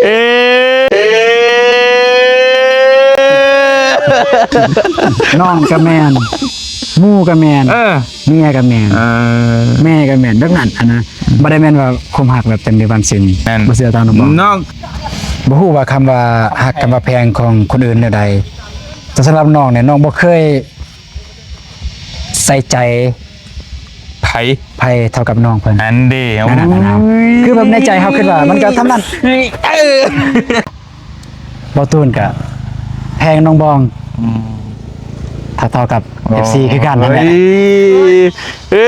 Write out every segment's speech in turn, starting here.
ເອີ ນ້ອງກໍແມ່ນ ໝູ່ກໍແມ່ນ ເອີ ເມຍກໍແມ່ນ ເອີ ແມ່ກໍແມ່ນ ແບບນັ້ນຫັ້ນນະ. ບໍ່ໄດ້ແມ່ນວ່າຄວາມຮັກແບບເຕັມທີ່ບານຊຶງ ແມ່ນ ບໍ່ເຊື່ອຕາມນ້ອງບອງ ນ້ອງ ບໍ່ຮູ້ວ່າຄຳວ່າຮັກ ຄຳວ່າແພງຂອງຄົນອື່ນແນວໃດ ແຕ່ສຳລັບນ້ອງນີ້ ນ້ອງບໍ່ເຄີຍໃສ່ໃຈ ໃຜ ໃຜເທົ່າກັບນ້ອງເພິ່ນ ອັນເດ ນັ້ນນະ ໂອ້ຍ ຄືແບບໃນໃຈເຮົາຄິດວ່າມັນກໍສ່ຳນັ້ນ ເອີ ບໍ່ຕູນກະແພງນ້ອງບອງ ອືມ ເທົ່າໆກັບ ໂອ້ ເອັຟຊີ ຄືກັນນັ້ນແຫຼະ ໂອ້ຍ ເອີ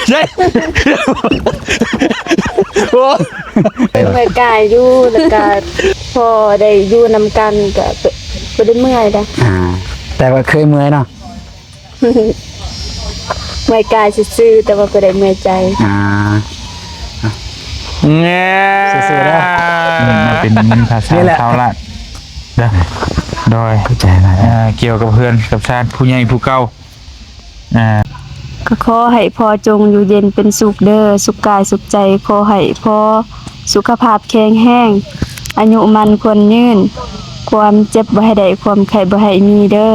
ໃຊ່ ໂອ້ ເປັນແມ່ກາຍຢູ່ ແລ້ວກະພໍໄດ້ຢູ່ນຳກັນ ກະບໍ່ໄດ້ເມື່ອຍໃດ ອ່າ ແຕ່ວ່າເຄີຍເມື່ອຍເນາະ. ເມື່ອຍກາຍຊື່ໆ ແຕ່ວ່າບໍ່ໄດ້ເມື່ອຍໃຈ ອ່າ ແງ່ ສູ້ໆເດີ ອືມ ມາເປັນເງິນຄ່າສ້າງ ນີ້ແຫຼະ ຊາວລາດເດີ ໂດຍ ຂອບໃຈຫຼາຍ ເອີ ກ່ຽວກັບເຮືອນກັບຊານ ຜູ້ໃຫຍ່ຜູ້ເກົ່າ ອ່າ ກໍຂໍໃຫ້ພໍ່ຈົ່ງຢູ່ເຢັນເປັນສຸກເດີ ສຸກກາຍສຸກໃຈ ຂໍໃຫ້ພໍ່ສຸຂະພາບແຂງແຮງ ອາຍຸໝັ້ນຂວັນຍືນ ຄວາມເຈັບບໍ່ໃຫ້ໄດ້ ຄວາມໄຂ້ບໍ່ໃຫ້ມີເດີ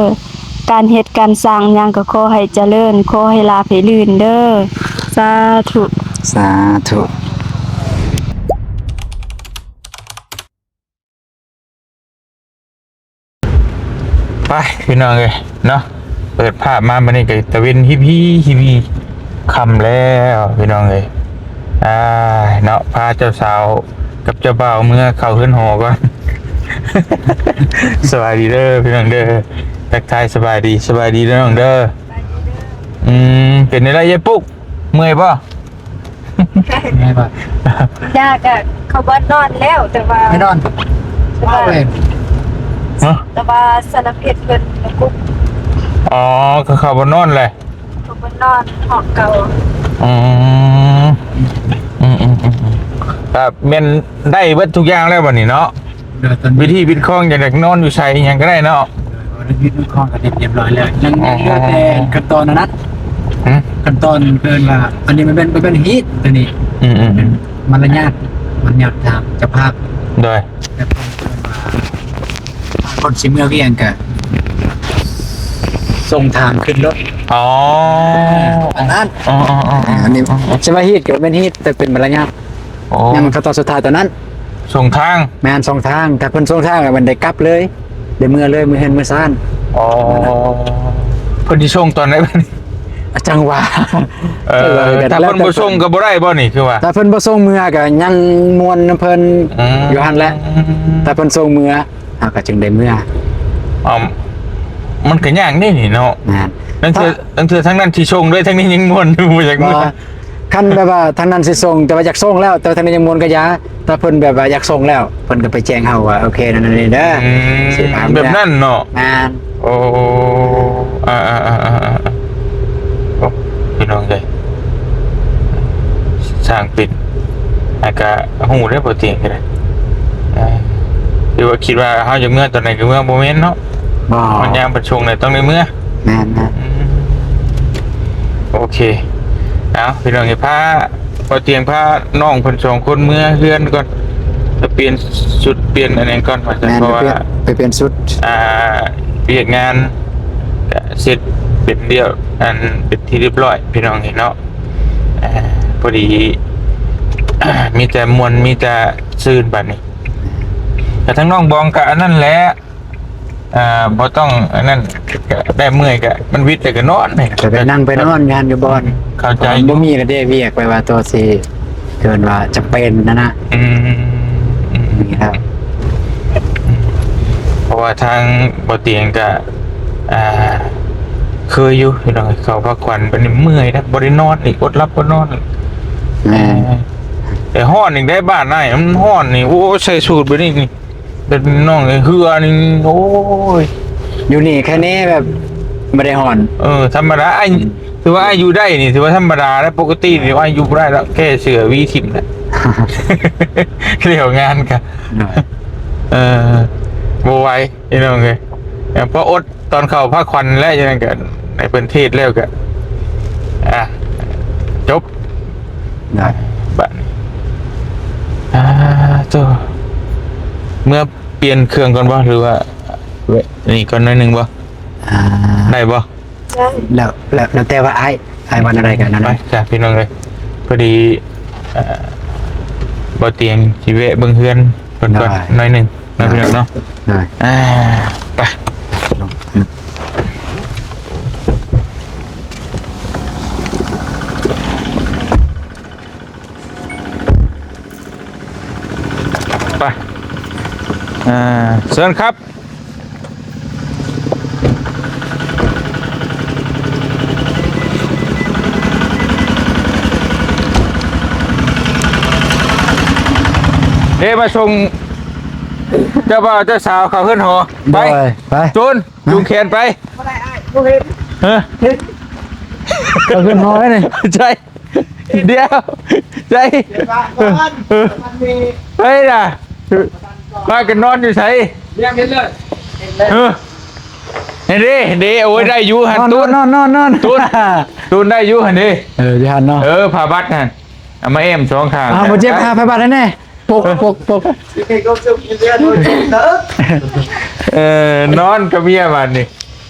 ການເຮັດການສ້າງຫຍັງກໍຂໍໃຫ້ຈະເລີນ ຂໍໃຫ້ລາບໃຫ້ລື່ນເດີ ສາທຸ ສາທຸ. ໄປພີ່ນ້ອງເອີຍເນາະ ເປີດພາບມາບັດນີ້ກໍຕາເວັນຮິບຮີ ຮິບຮີ ຄ່ຳແລ້ວພີ່ນ້ອງເອີຍ ອ່າ ເນາະ ພາເຈົ້າສາວກັບເຈົ້າບ່າວເມືອເຂົ້າເຮືອນຫໍກ່ອນ ສະບາຍດີເດີພີ່ນ້ອງເດີ ທັກທາຍສະບາຍດີ ສະບາຍດີເດີນ້ອງເດີ ອືມ ເປັນແນວໃດຍາຍປຸກ ເມື່ອຍບໍ່? ໄງວະ ຢາກະເຂົ້າບ່ອນນອນແລ້ວ ແຕ່ວ່າ ໄປນອນ ແຕ່ວ່າ ເອົາເອງ ຮະ ແຕ່ວ່າສາລະເພັດເພິ່ນມາປຸກ ອໍ ກໍເຂົ້າບ່ອນນອນແຫຼະ ເຂົ້າບ່ອນນອນຫ້ອງເກົ່າ ອືມ ອືມໆໆ ກໍແມ່ນໄດ້ເບິດທຸກຢ່າງແລ້ວບັດນີ້ເນາະ. ໂດຍ ຕອນນີ້ ວິທີບິດຄອງ ຢາກນອນຢູ່ໃສ ອີ່ຫຍັງກໍໄດ້ເນາະ ໂດຍ ວິທີບິດຄອງກໍຮຽບຮ້ອຍແລ້ວ ຍັງ ອໍ ຍັງເຫຼືອແຕ່ຂັ້ນຕອນອັນນັ້ນ ຫື ຂັ້ນຕອນເອີ້ນວ່າ ອັນນີ້ມັນເປັນ ມັນເປັນຮີດ ຕົວນີ້ ອືມໆໆ ເປັນມາລະຍາດ ມາລະຍາດທາງເຈົ້າພາບ ໂດຍ ແຕ່ເພິ່ນເອີ້ນວ່າ ຖ້າກ່ອນຊິເມືອວຽງກໍສົ່ງທາງຂຶ້ນລົດ ອໍ ອັນນັ້ນ ອໍໆໆໆ ອັນນີ້ ອໍ ຊິວ່າຮີດກໍບໍ່ແມ່ນຮີດ ແຕ່ເປັນມາລະຍາດ ອໍ ຍັງຂັ້ນຕອນສຸດທ້າຍຕົວນັ້ນ ສົ່ງທາງ ແມ່ນ ສົ່ງທາງ ຖ້າເພິ່ນສົ່ງທາງແລ້ວມັນໄດ້ກັບເລີຍ ໄດ້ເມືອເລີຍ ເມືອເຮືອນເມືອຊານ ອໍ ເພິ່ນຊິສົ່ງຕອນໃດບັດນີ້ ອາ ຈັ່ງວ່າ ເອີ ເອີ ຖ້າເພິ່ນບໍ່ສົ່ງກໍບໍ່ໄດ້ບໍ່ນີ້ ຄືວ່າ ຖ້າເພິ່ນບໍ່ສົ່ງເມືອກໍຍັງມ່ວນນຳເພິ່ນ ອືມ ຢູ່ຫັ້ນແຫຼະ ຖ້າເພິ່ນສົ່ງເມືອ ເຮົາກໍຈຶ່ງໄດ້ເມືອ ອໍ ມັນກໍຍາກເດ້ນີ້ເນາະ ແມ່ນ ລາງເທື່ອ ລາງເທື່ອທາງນັ້ນຊິສົ່ງເລີຍ ທາງນີ້ຍັງມ່ວນຢູ່ ບໍ່ຢາກເມືອ ບໍ່ ຄັນແບບວ່າທາງນັ້ນຊິສົ່ງ ແຕ່ວ່າຢາກສົ່ງແລ້ວ ແຕ່ວ່າທາງນີ້ຍັງມ່ວນກໍຢ່າ ຖ້າເພິ່ນແບບວ່າຢາກສົ່ງແລ້ວ ເພິ່ນກໍໄປແຈ້ງເຮົາວ່າ ໂອເຄ ນັ້ນໆເດີ ອືມ ຊິພາເມືອ ແບບນັ້ນເນາະ ແມ່ນ ໂອ້ ອ່າໆໆໆ ໂອ້ ພີ່ນ້ອງເອີຍ ຊ່າງເປັນ ແລ້ວກໍຮູ້ເດ້ ບໍ່ຕຽງກໍໄດ້ ເອີ ຫຼືວ່າຄິດວ່າເຮົາຢາກເມືອຕອນໃດກໍເມືອ ບໍ່ແມ່ນເນາະ ບໍ່ ມັນຍາມປະຊຸມແລ້ວຕ້ອງໄດ້ເມືອ ແມ່ນໆ ອືມ ໂອເຄ ເອົາ ພີ່ນ້ອງ ຊິພາ ບໍ່ຕຽງພານ້ອງເພິ່ນສອງຄົນເມືອເຮືອນກ່ອນ ໄປປ່ຽນຊຸດປ່ຽນອັນນັ້ນກ່ອນ ແມ່ນ ເພາະວ່າ ໄປປ່ຽນ ໄປປ່ຽນຊຸດ ອ່າ ວຽກງານກະເສັດເປັນລຽບ ອັນ ເປັນທີ່ລຽບຮ້ອຍ ພີ່ນ້ອງເອີຍເນາະ ອ່າ ພໍດີ ມີແຕ່ມ່ວນ ມີແຕ່ຊື່ນບັດນີ້ ແຕ່ທາງນ້ອງບອງກະອັນນັ້ນແຫຼະ ອ່າ ບໍ່ຕ້ອງອັນນັ້ນ ກະໄດ້ເມື່ອຍກະ ມັນວິດແລ້ວກະນອນ ກະໄປນັ່ງໄປນອນຢູ່ຫັ້ນຢູ່ບ່ອນ ເຂົ້າໃຈຢູ່ ບໍ່ມີລະເດ້ວຽກ ແປວ່າຕົວຊິ ເອີ້ນວ່າຈຳເປັນຫັ້ນນະ ອືມ ນີ້ແລ້ວ ເພາະວ່າທາງບໍ່ຕຽງກະ ອ່າ ເຄີຍຢູ່ພີ່ນ້ອງ ເຂົ້າພັກຜ່ອນ ບັດນີ້ເມື່ອຍນະ ບໍ່ໄດ້ນອນອີກ ອົດຫຼັບອົດນອນ ແມ່ນ ແຕ່ຮ້ອນອີກໄດ໋ ບ້ານອ້າຍມັນຮ້ອນນີ້ ໂອ້ ໃສ່ສູດແບບນີ້ນີ້ ເປັນນ້ອງເຮືອນີ້ ໂອ້ຍ ຢູ່ນີ້ແຄ່ນີ້ແບບບໍ່ໄດ້ຮ້ອນ ເອີ ທຳມະດາ ອືມ ຖືວ່າອ້າຍຢູ່ໄດ້ນີ້ ຖືວ່າທຳມະດາແລ້ວ ປົກກະຕິນີ້ອ້າຍຢູ່ບໍ່ໄດ້ແລ້ວ ແກ້ເສື້ອຫວີຖິ້ມແລ້ວ ແລ້ວງານກະ ເອີ ບໍ່ໄຫວ ພີ່ນ້ອງເອີຍ ຍັງພໍອົດຕອນເຂົ້າພາຂວັນແລ້ວ ຈັ່ງນັ້ນກະໃຫ້ເພິ່ນເທດແລ້ວກະ ອ່າ ຈົບ ໄດ້ ບາດນີ້ ອ່າ ໂຕ ເມືອປ່ຽນເຄື່ອງກ່ອນບໍ່ ຫຼືວ່າ ແວະນີ້ກ່ອນໜ້ອຍໜຶ່ງບໍ່? ອ່າ ໄດ້ບໍ່? ໄດ້ ແລ້ວ ແລ້ວ ແລ້ວແຕ່ວ່າອ້າຍ ອ້າຍວ່າແນວໃດກໍແນວນັ້ນ ໄປຈ້ະ ພີ່ນ້ອງເອີຍ. ພໍດີ ເອີ ບໍ່ຕຽງຊິແວະເບິ່ງເຮືອນເພິ່ນກ່ອນ ໄດ້ ໜ້ອຍໜຶ່ງເນາະ ໄດ້ ພີ່ນ້ອງເນາະ. ໄດ້ ອ່າ ໄປ ໄປ ອ່າ ເຊີນຄັບ. ເດ້ ມາສົ່ງເຈົ້າບ່າວເຈົ້າສາວເຂົ້າເຮືອນຫໍ. ໄປ ໂດຍ ໄປ ໂຈນ ຈູງແຂນໄປ. ບໍ່ໄດ້ອ້າຍ ບໍ່ເຫັນ ຮະ ເຂົ້າເຮືອນຫໍແລ້ວນີ້ ໃຊ່. ດຽວ ໃສ່ ເອີ ເອີ ເຮີ້ຍ ລະ ພາກັນນອນຢູ່ໃສ? ເຫັນເລີຍ ເອີ ເຫັນເດ້ ເຫັນເດ້. ໂອ້ຍ ໄດ້ຢູ່ຫັ້ນ ຕູນ ນອນ ນອນ ນອນ ຕູນ ຕູນ ໄດ້ຢູ່ຫັ້ນເດ້. ເອີ ຢູ່ຫັ້ນເນາະ ເອີ ຜ້າບັດຫັ້ນ ເອົາມາແອ້ມສອງຂ້າງ. ອ້າວ ບໍ່ເຈັບ ຜ້າ ຜ້າບັດຫັ້ນແດ່ ປົກ ປົກ ປົກ. ເອີ ນອນກັບເມຍບາດນີ້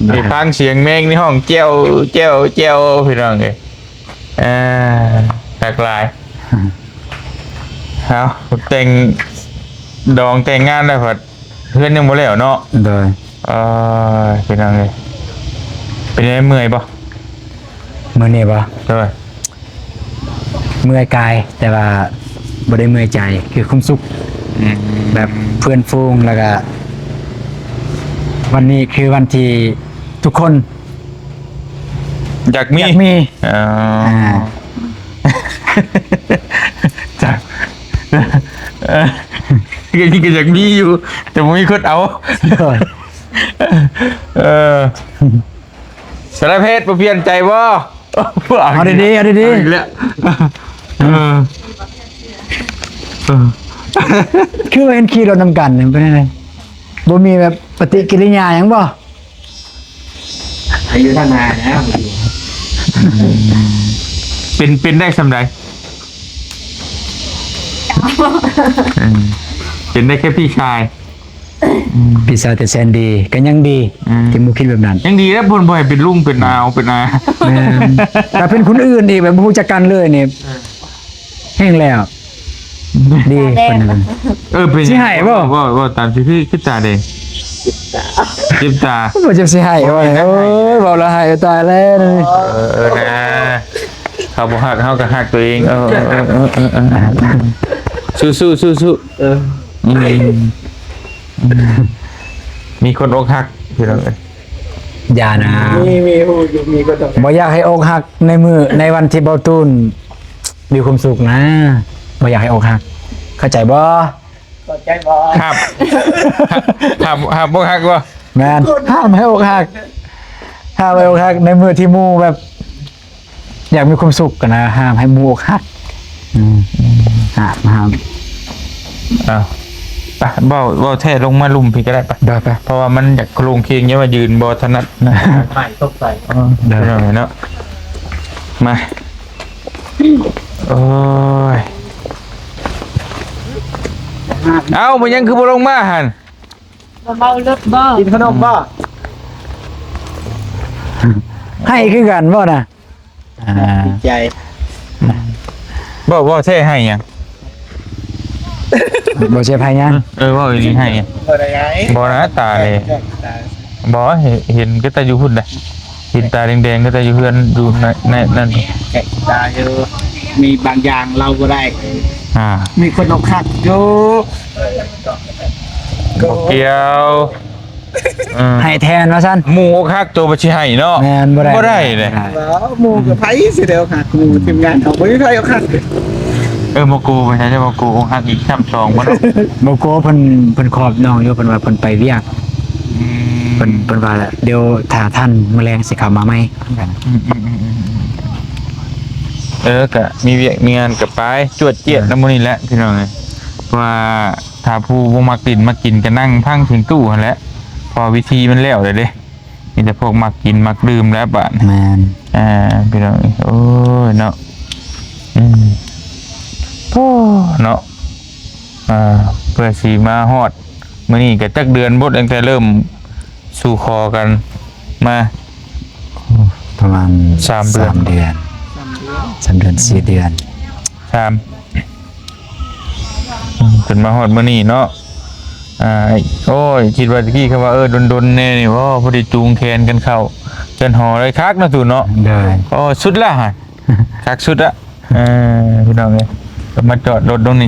ໄດ້ ໄດ້ຟັງສຽງແມງໃນຫ້ອງ ແຈ້ວ ແຈ້ວ ແຈ້ວ ພີ່ນ້ອງເອີຍ. ອ່າ ຄັກຫຼາຍ. ເອົາ ແຕ່ງດອງແຕ່ງງານແລ້ວພັດເຮືອນຍັງບໍ່ແລ້ວເນາະ. ໂດຍ ເອີ ພີ່ນ້ອງເອີຍ ເປັນໄງ ເມື່ອຍບໍ່? ມື້ນີ້ບໍ່? ໂດຍ ເມື່ອຍກາຍ ແຕ່ວ່າບໍ່ໄດ້ເມື່ອຍໃຈ ຄືຄວາມສຸກ. ອືມ ແບບເພື່ອນຝູງ ແລ້ວກະ ວັນນີ້ຄືວັນທີ່ທຸກຄົນ ຢາກມີ ຢາກມີ ອໍ ອ່າ ຈາກ ເອີ ກໍ ກໍຢາກມີຢູ່ ແຕ່ບໍ່ມີຄົນເອົາ. ໂດຍ ເອີ ສາລະເພັດ ບໍ່ປ່ຽນໃຈບໍ່? ເອົາດີໆ ເອົາດີໆ ເອົາອີກແລ້ວ. ເອີ ເອີ ຄືວ່າເຫັນຂີ່ລົດນຳກັນນີ້ ເປັນຈັ່ງໃດ? ບໍ່ມີແບບປະຕິກິລິຍາຫຍັງບໍ່? ອາຍຸທາງໜ້າແລ້ວ ເປັນ ເປັນໄດ້ສ່ຳໃດ? ເປັນໄດ້ແຄ່ພີ່ຊາຍ. ອືມ ພີ່ຊາຍແຕ່ແສນດີ ກໍຍັງດີ ອືມ ທີ່ໝູ່ຄິດແບບນັ້ນ ຍັງດີແລ້ວ ເພິ່ນບໍ່ໃຫ້ເປັນລຸງເປັນອາວເປັນອາ. ແມ່ນ ຖ້າເປັນຄົນອື່ນອີກ ແບບບໍ່ຮູ້ຈັກກັນເລີຍນີ້ ເອີ ແຮງແລ້ວ ດີ ຕາແດງ ເພິ່ນນັ້ນ. ເອີ ເປັນ ຊິໃຫ້ບໍ່? ເວົ້າ ເວົ້າຕາມຊື່ ຄື ຄືຕາແດງ ເຈັບຕາ ເຈັບຕາ ບໍ່ເຈັບຊິໃຫ້ບໍ່? ໂອ້ຍ ເວົ້າແລ້ວໃຫ້ ຕາຍແລ້ວ. ເອີ ເອີ ນະ ເຂົາບໍ່ຮັກເຮົາກໍຮັກຕົວເອງ. ເອີ ເອີ ເອີ ເອີ ເອີ ສູ້ໆ ສູ້ໆ. ເອີ ອືມ ອືມ ມີຄົນອົກຫັກ ພີ່ນ້ອງເອີຍ. ຢ່ານະ ມີ ມີ ຮູ້ຢູ່ ມີຄົນອົກຫັກ. ບໍ່ຢາກໃຫ້ອົກຫັກໃນມື້ ໃນວັນທີ່ເບົາຕູນມີຄວາມສຸກນະ ບໍ່ຢາກໃຫ້ອົກຫັກ ເຂົ້າໃຈບໍ່? ເຂົ້າໃຈບໍ່? ຮັບ ຮັບ ຮັບອົກຫັກບໍ່? ແມ່ນ ຫ້າມໃຫ້ອົກຫັກ ຫ້າມໃຫ້ອົກຫັກໃນມື້ທີ່ໝູ່ແບບ ຢາກມີຄວາມສຸກຫັ້ນນະ ຫ້າມໃຫ້ໝູ່ອົກຫັກ. ອືມ ຫ້າມ ຫ້າມ. ເອົາ ໄປ ເວົ້າ ເວົ້າແທ້ລົງມາລຸ່ມພີ້ກໍໄດ້ ໄປ ໄປ ໄປ ເພາະວ່າມັນຢາກໂຄລງເຄງ ຢ່າວ່າຢືນບໍ່ຖະໜັດນະ. ໄມ້ຕົກໃສ່ ເອີ ເດີ ເນາະ ມາ ໂອ້ຍ ເອົ້າ ມັນຍັງຄືບໍ່ລົງມາຫັ້ນ? ບໍ່ເມົາລົດບໍ່? ກິນຂະໜົມບໍ່? ໃຫ້ຄືກັນບໍ່ນະ? ອ່າ ດີໃຈ ບໍ່ ບໍ່ແທ້ໃຫ້ຫຍັງ? ບໍ່ເຈັບໃຫ້ຫຍັງ? ເອີ ເວົ້າອີ່ຫຼີໃຫ້ຫຍັງ? ບໍ່ໄດ້ໃຫ້ ບໍ່ນະ ຕາເລີຍ ຕາ ບໍ່ ເຫັນ ເຫັນກໍແຕ່ຢູ່ພຸ້ນນະ ເຫັນຕາແດງໆ ກໍແຕ່ຢູ່ເຮືອນ ຢູ່ໃນ ໃນນັ້ນ ໃກ້ຕາຢູ່ ມີບາງຢ່າງເລົ່າບໍ່ໄດ້ ອ່າ ມີຄົນອົກຫັກຢູ່ ບໍ່ກ່ຽວ. ເອີ ໃຫ້ແທນວ່າຊັ້ນ ໝູ່ອົກຫັກໂຕບໍ່ຊິໃຫ້ເນາະ. ແມ່ນ ບໍ່ໄດ້ ບໍ່ໄດ້ເດ້ ບໍ່ໄດ້ ໝູ່ກັບໃຜຊິໄດ້ອົກຫັກ ໝູ່ທີມງານເຮົາບໍ່ມີໃຜອົກຫັກ. ເອີ ໂມໂກໄປໃສ ໂມໂກອົກຫັກອີກຊ້ຳສອງບໍ່ເນາະ? ໂມໂກເພິ່ນ ເພິ່ນຂອບນ້ອງຢູ່ ເພິ່ນວ່າເພິ່ນໄປວຽກ ອືມ ເພິ່ນ ເພິ່ນວ່າດຽວຖ້າທັນມື້ແລງຊິເຂົ້າມາໃໝ່. ອືມ ເອີ ກະມີວຽກມີງານກະໄປ ຈວດຈຽດນຳໝູ່ນີ້ແຫຼະ ພີ່ນ້ອງເອີຍ ເພາະວ່າ ຖ້າຜູ້ບໍ່ມັກຫຼິ້ນມັກກິນກໍນັ່ງພັງເທິງຕູ້ຫັ້ນແຫຼະ ເພາະວິທີມັນແລ້ວແລ້ວເດ້ ມີແຕ່ພວກມັກກິນມັກດື່ມແຫຼະບາດນີ້. ແມ່ນ ອ່າ ພີ່ນ້ອງເອີຍ ໂອ້ຍເນາະ ອືມ ໂອ້ ເນາະ ອ່າ ເພື່ອຊິມາຮອດມື້ນີ້ກໍຈັກເດືອນບໍ່ ຕັ້ງແຕ່ເລີ່ມສູ່ຂໍກັນມາ ປະມານສາມເດືອນ ສາມເດືອນ ສາມເດືອນ ສາມເດືອນ ສີ່ເດືອນ ສາມ ອືມ ຈົນມາຮອດມື້ນີ້ເນາະ ອ່າ ໂອ້ຍ ຄິດວ່າຕະກີ້ຄຳວ່າ ເອີ ດົນໆ ແດ່ນີ້ ໂອ້ ພໍໄດ້ຈູງແຂນກັນເຂົ້າເຮືອນຫໍໄດ້ຄັກເນາະ ຕູເນາະ ໂດຍ ໂອ້ ສຸດລະຫັ້ນ ຄັກສຸດລະ ເອີ ພີ່ນ້ອງເອີຍ ກໍມາຈອດລົດລົງນີ້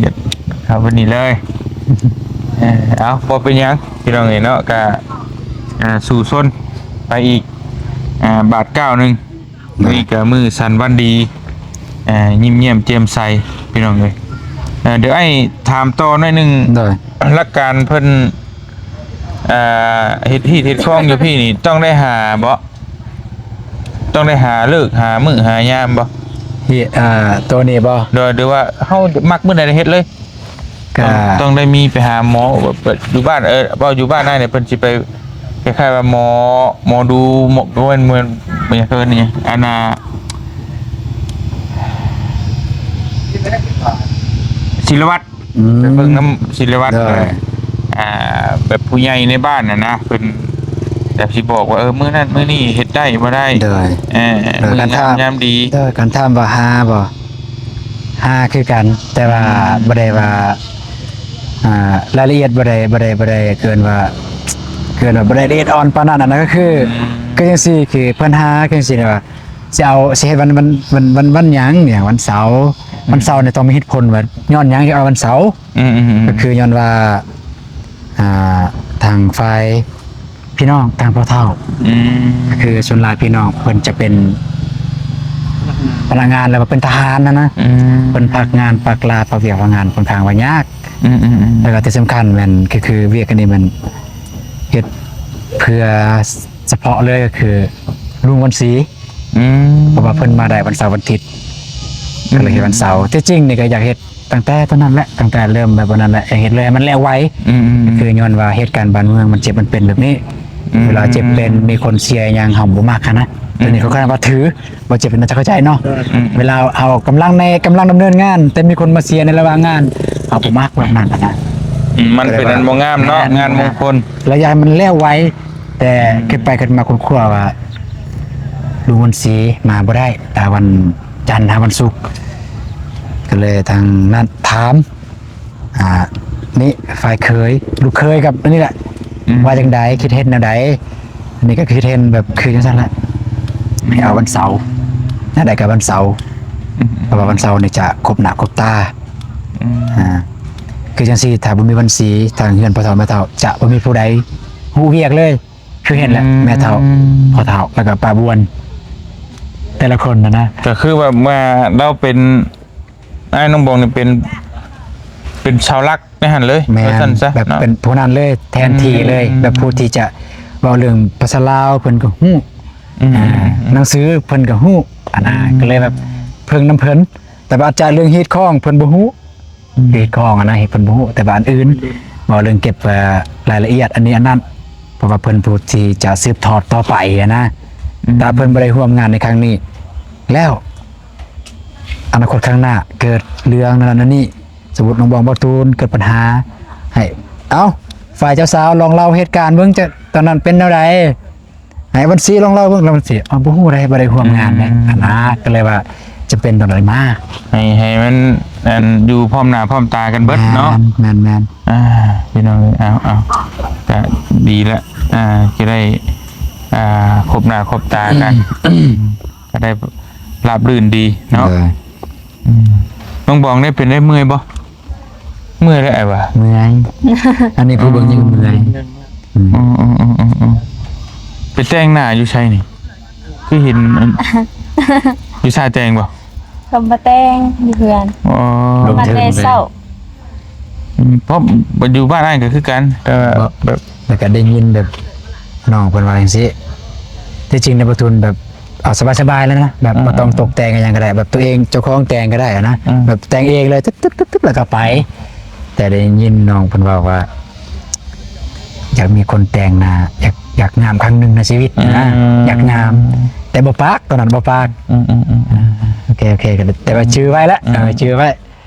ເຂົ້າໄປນີ້ເລີຍ ເອີ ເອົາ ບໍ່ເປັນຫຍັງ ພີ່ນ້ອງເອີຍເນາະ ກະ ອ່າ ສູ້ຊົນໄປອີກ ອ່າ ບາດກ້າວໜຶ່ງ ໂດຍ ມື້ນີ້ກໍມື້ສັນວັນດີ ອ່າ ຍິ້ມແຍ້ມແຈ່ມໃສ ພີ່ນ້ອງເອີຍ ເອີ ດຽວອ້າຍຖາມຕໍ່ໜ້ອຍໜຶ່ງ ໂດຍ ຫຼັກການເພິ່ນ ອ່າ ເຮັດຮີດເຮັດຄອງຢູ່ພີ້ນີ້ ຕ້ອງໄດ້ຫາບໍ່? ຕ້ອງໄດ້ຫາເລີກຫາມື້ຫາຍາມບໍ່? ທີ່ ອ່າ ໂຕນີ້ບໍ່? ໂດຍ ຫຼືວ່າເຮົາມັກມື້ໃດເຮັດເລີຍ? ກໍຕ້ອງ ຕ້ອງໄດ້ມີໄປຫາໝໍ ແບບ ແບບຢູ່ບ້ານ ເອີ ເວົ້າຢູ່ບ້ານອ້າຍນີ້ ເພິ່ນຊິໄປ ຄ້າຍໆວ່າໝໍ ໝໍດູ ໝໍ ບໍ່ແມ່ນ ບໍ່ແມ່ນ ຫຍັງເອີ້ນນີ້ ອັນນ່າ ສິລະວັດ ອືມ ໄປເບິ່ງນຳສິລະວັດ ໂດຍ ອ່າ ແບບຜູ້ໃຫຍ່ໃນບ້ານຫັ້ນນະ ເພິ່ນແບບຊິບອກວ່າ ເອີ ມື້ນັ້ນມື້ນີ້ເຮັດໄດ້ບໍ່ໄດ້ ໂດຍ ເອີ ໂດຍ ມື້ ຄັນຖາມ ຍາມ ຍາມດີ ໂດຍ ຄັນຖາມວ່າຫາບໍ່ ຫາຄືກັນ ແຕ່ວ່າ ອືມ ບໍ່ໄດ້ວ່າ ອ່າ ລາຍລະອຽດບໍ່ໄດ້ ບໍ່ໄດ້ ບໍ່ໄດ້ເກີນວ່າ ເກີນວ່າບໍ່ໄດ້ລະອຽດອ່ອນປານນັ້ນ ອັນນັ້ນກໍຄື ອືມ ຄືຈັ່ງຊີ້ ຄືເພິ່ນຫາຄືຈັ່ງຊີ້ວ່າ ຊິເອົາ ຊິເຮັດວັນ ວັນ ວັນ ວັນ ວັນຫຍັງ ຫຍັງ ວັນເສົາ ອືມ ວັນເສົານີ້ຕ້ອງມີເຫດຜົນວ່າຍ້ອນຫຍັງຈຶ່ງເອົາວັນເສົາ ອືມໆໆ ກໍຄືຍ້ອນວ່າ ອ່າ ທາງຝ່າຍພີ່ນ້ອງ ທາງພໍ່ເຖົ້າ ອືມ ກໍຄືສ່ວນຫຼາຍພີ່ນ້ອງເພິ່ນຈະເປັນພະນັກງານ ຫຼືວ່າເປັນທະຫານຫັ້ນນະ ອືມ ເພິ່ນພັກງານ ປັກລາ ພັກວຽກພັກງານ ຂ້ອນຂ້າງວ່າຍາກ ອືມໆໆ ແລ້ວກໍທີ່ສຳຄັນແມ່ນ ກໍຄືວຽກອັນນີ້ແມ່ນເຮັດເພື່ອສະເພາະເລີຍ ກໍຄືລຸງວັນສີ ອືມ ເພາະວ່າເພິ່ນມາໄດ້ວັນເສົາວັນອາທິດ ອືມ ກໍເລີຍເຮັດວັນເສົາ ທີ່ຈິງນີ້ກໍຢາກເຮັດຕັ້ງແຕ່ຕອນນັ້ນແຫຼະ ຕັ້ງແຕ່ເລີ່ມແບບວ່ານັ້ນແຫຼະ ຢາກເຮັດເລີຍໃຫ້ມັນແລ້ວໄວ ອືມໆໆ ຄືຍ້ອນວ່າເຫດການບ້ານເມືອງມັນເຈັບມັນເປັນແບບນີ້ ອືມ ເວລາເຈັບເປັນມີຄົນເສຍຫຍັງ ເຮົາບໍ່ມັກຫັ້ນນະ ອືມ ຕົວນີ້ເຂົາເອີ້ນວ່າຖື ບໍ່ເຈັບເປັນເຈົ້າເຂົ້າໃຈເນາະ ອືມ ເວລາເຮົາກຳລັງໃນ ກຳລັງດຳເນີນງານ ແຕ່ມີຄົນມາເສຍໃນລະຫວ່າງງານ ເຮົາບໍ່ມັກແບບນັ້ນນະ ອືມ ມັນເປັນອັນບໍ່ງາມເນາະ ແມ່ນ ງານມົງຄົນ ແລ້ວຢາກໃຫ້ມັນແລ້ວໄວ ແຕ່ ອືມ ຄິດໄປຄິດມາຄົ້ນຄວ້າວ່າ ລຸງວັນສີມາບໍ່ໄດ້ ແຕ່ວັນຈັນຫາວັນສຸກ ກໍເລີຍທາງນັ້ນຖາມ ອ່າ ນີ້ ຝ່າຍເຂີຍ ລູກເຂີຍກັບອັນນີ້ແຫຼະ ອືມ ວ່າຈັ່ງໃດ ຄິດເຫັນແນວໃດ? ອັນນີ້ກໍຄິດເຫັນແບບຄືຈັ່ງຊັ້ນແຫຼະ ອືມ ໃຫ້ເອົາວັນເສົາ ແນວໃດກໍວັນເສົາ ອືມ ເພາະວ່າວັນເສົານີ້ຈະຄົບໜ້າຄົບຕາ ອືມ ອ່າ ຄືຈັ່ງຊີ້ ຖ້າບໍ່ມີວັນສີ ທາງເຮືອນພໍ່ເຖົ້າແມ່ເຖົ້າຈະບໍ່ມີຜູ້ໃດຮູ້ວຽກເລີຍ ຄືເຫັນແຫຼະ ອືມ ແມ່ເຖົ້າ ພໍ່ເຖົ້າ ແລ້ວກໍປ້າບວນ ແຕ່ລະຄົນນະນະ ກໍຄືວ່າ ວ່າລາວເປັນ ອ້າຍນ້ອງບອງນີ້ເປັນ ເປັນເສົາຫຼັກໃນຫັ້ນເລີຍ ແມ່ນ ວ່າຊັ້ນຊະ ແບບເນາະ ເປັນຜູ້ນັ້ນເລີຍ ແທນທີ່ເລີຍ ອືມ ແບບຜູ້ທີ່ຈະເວົ້າເລື່ອງພາສາລາວເພິ່ນກໍຮູ້ ອືມ ອ່າ ໜັງສືເພິ່ນກໍຮູ້ ອັນນ່າ ອືມ ກໍເລີຍແບບເພິ່ງນຳເພິ່ນ ແຕ່ວ່າອາດຈະເລື່ອງຮີດຄອງເພິ່ນບໍ່ຮູ້ ອືມ ເຮັດຂອງຫັ້ນນະ ເຮັດເພິ່ນບໍ່ຮູ້ ແຕ່ວ່າອັນອື່ນ ເວົ້າເລື່ອງເກັບ ເອີ ລາຍລະອຽດອັນນີ້ອັນນັ້ນ ເພາະວ່າເພິ່ນຜູ້ທີ່ຈະສືບທອດຕໍ່ໄປຫັ້ນນະ ອືມ ຖ້າເພິ່ນບໍ່ໄດ້ຮ່ວມງານໃນຄັ້ງນີ້ແລ້ວ ອະນາຄົດຂ້າງໜ້າເກີດເລື່ອງນັ້ນນັ້ນນີ້ ສົມມຸດນ້ອງບອງ ບ່າວຕູນ ເກີດບັນຫາໃຫ້ ເອົ້າ ຝ່າຍເຈົ້າສາວລອງເລົ່າເຫດການເບິ່ງ ຈະ ຕອນນັ້ນເປັນແນວໃດ? ໃຫ້ວັນສີລອງເລົ່າເບິ່ງ ລະວັນສີ ເອົາ ບໍ່ຮູ້ໃດ ບໍ່ໄດ້ຮ່ວມງານໃດ ອືມ ອັນນະ ກໍເລີຍວ່າຈຳເປັນຕ້ອງໄດ້ມາ ໃຫ້ ໃຫ້ມັນ ອັນ ຢູ່ພ້ອມໜ້າພ້ອມຕາກັນເບິດເນາະ ແມ່ນໆໆ ອ່າ ພີ່ນ້ອງເອີຍ ເອົາ ເອົາ ກະດີລະ ອ່າ ຈະໄດ້ ອ່າ ພົບໜ້າພົບຕາກັນ ອືມ ກະໄດ້ລາບລື່ນດີເນາະ ໂດຍ ອືມ ນ້ອງບອງໄດ້ເປັນໄດ້ເມື່ອຍບໍ່? ເມື່ອຍແລ້ວອ້າຍວ່າ ເມື່ອຍ ອັນນີ້ຜູ້ເບິ່ງຍັງເມື່ອຍ ອືມ ອືມໆໆໆ ໄປແຕ່ງໜ້າຢູ່ໃສນີ້? ຄືເຫັນອັນ ຢູ່ສາແຕງບໍ່? ກໍມາແຕ່ງຢູ່ເຮືອນ ອໍ ມາແຕ່ເຊົ້າ ອືມ ເພາະຢູ່ບ້ານອ້າຍກໍຄືກັນ ແຕ່ວ່າແບບ ແລ້ວກໍໄດ້ຍິນແບບນ້ອງເພິ່ນວ່າຈັ່ງຊີ້ ທີ່ຈິງໃນປະທຸນແບບ ເອົາສະບາຍໆເລີຍນະ ແບບ ອືມ ບໍ່ຕ້ອງຕົກແຕ່ງອີ່ຫຍັງກໍໄດ້ ແບບຕົວເອງເຈົ້າຂອງແຕ່ງກໍໄດ້ນະ ອືມ ແບບແຕ່ງເອງເລີຍ ຕຶບໆໆ ແລ້ວກໍໄປ ແຕ່ໄດ້ຍິນນ້ອງເພິ່ນເວົ້າວ່າ ຢາກມີຄົນແຕ່ງໜ້າ ຢາກ ຢາກງາມຄັ້ງໜຶ່ງໃນຊີວິດນະ ອືມ ຢາກງາມ ແຕ່ບໍ່ປາກ ຕອນນັ້ນບໍ່ປາກ ອືມໆໆ ອ່າ ໂອເຄໆ ກໍ ແຕ່ວ່າຈື່ໄວ້ລະ ອືມ ເອີ ຈື່ໄວ້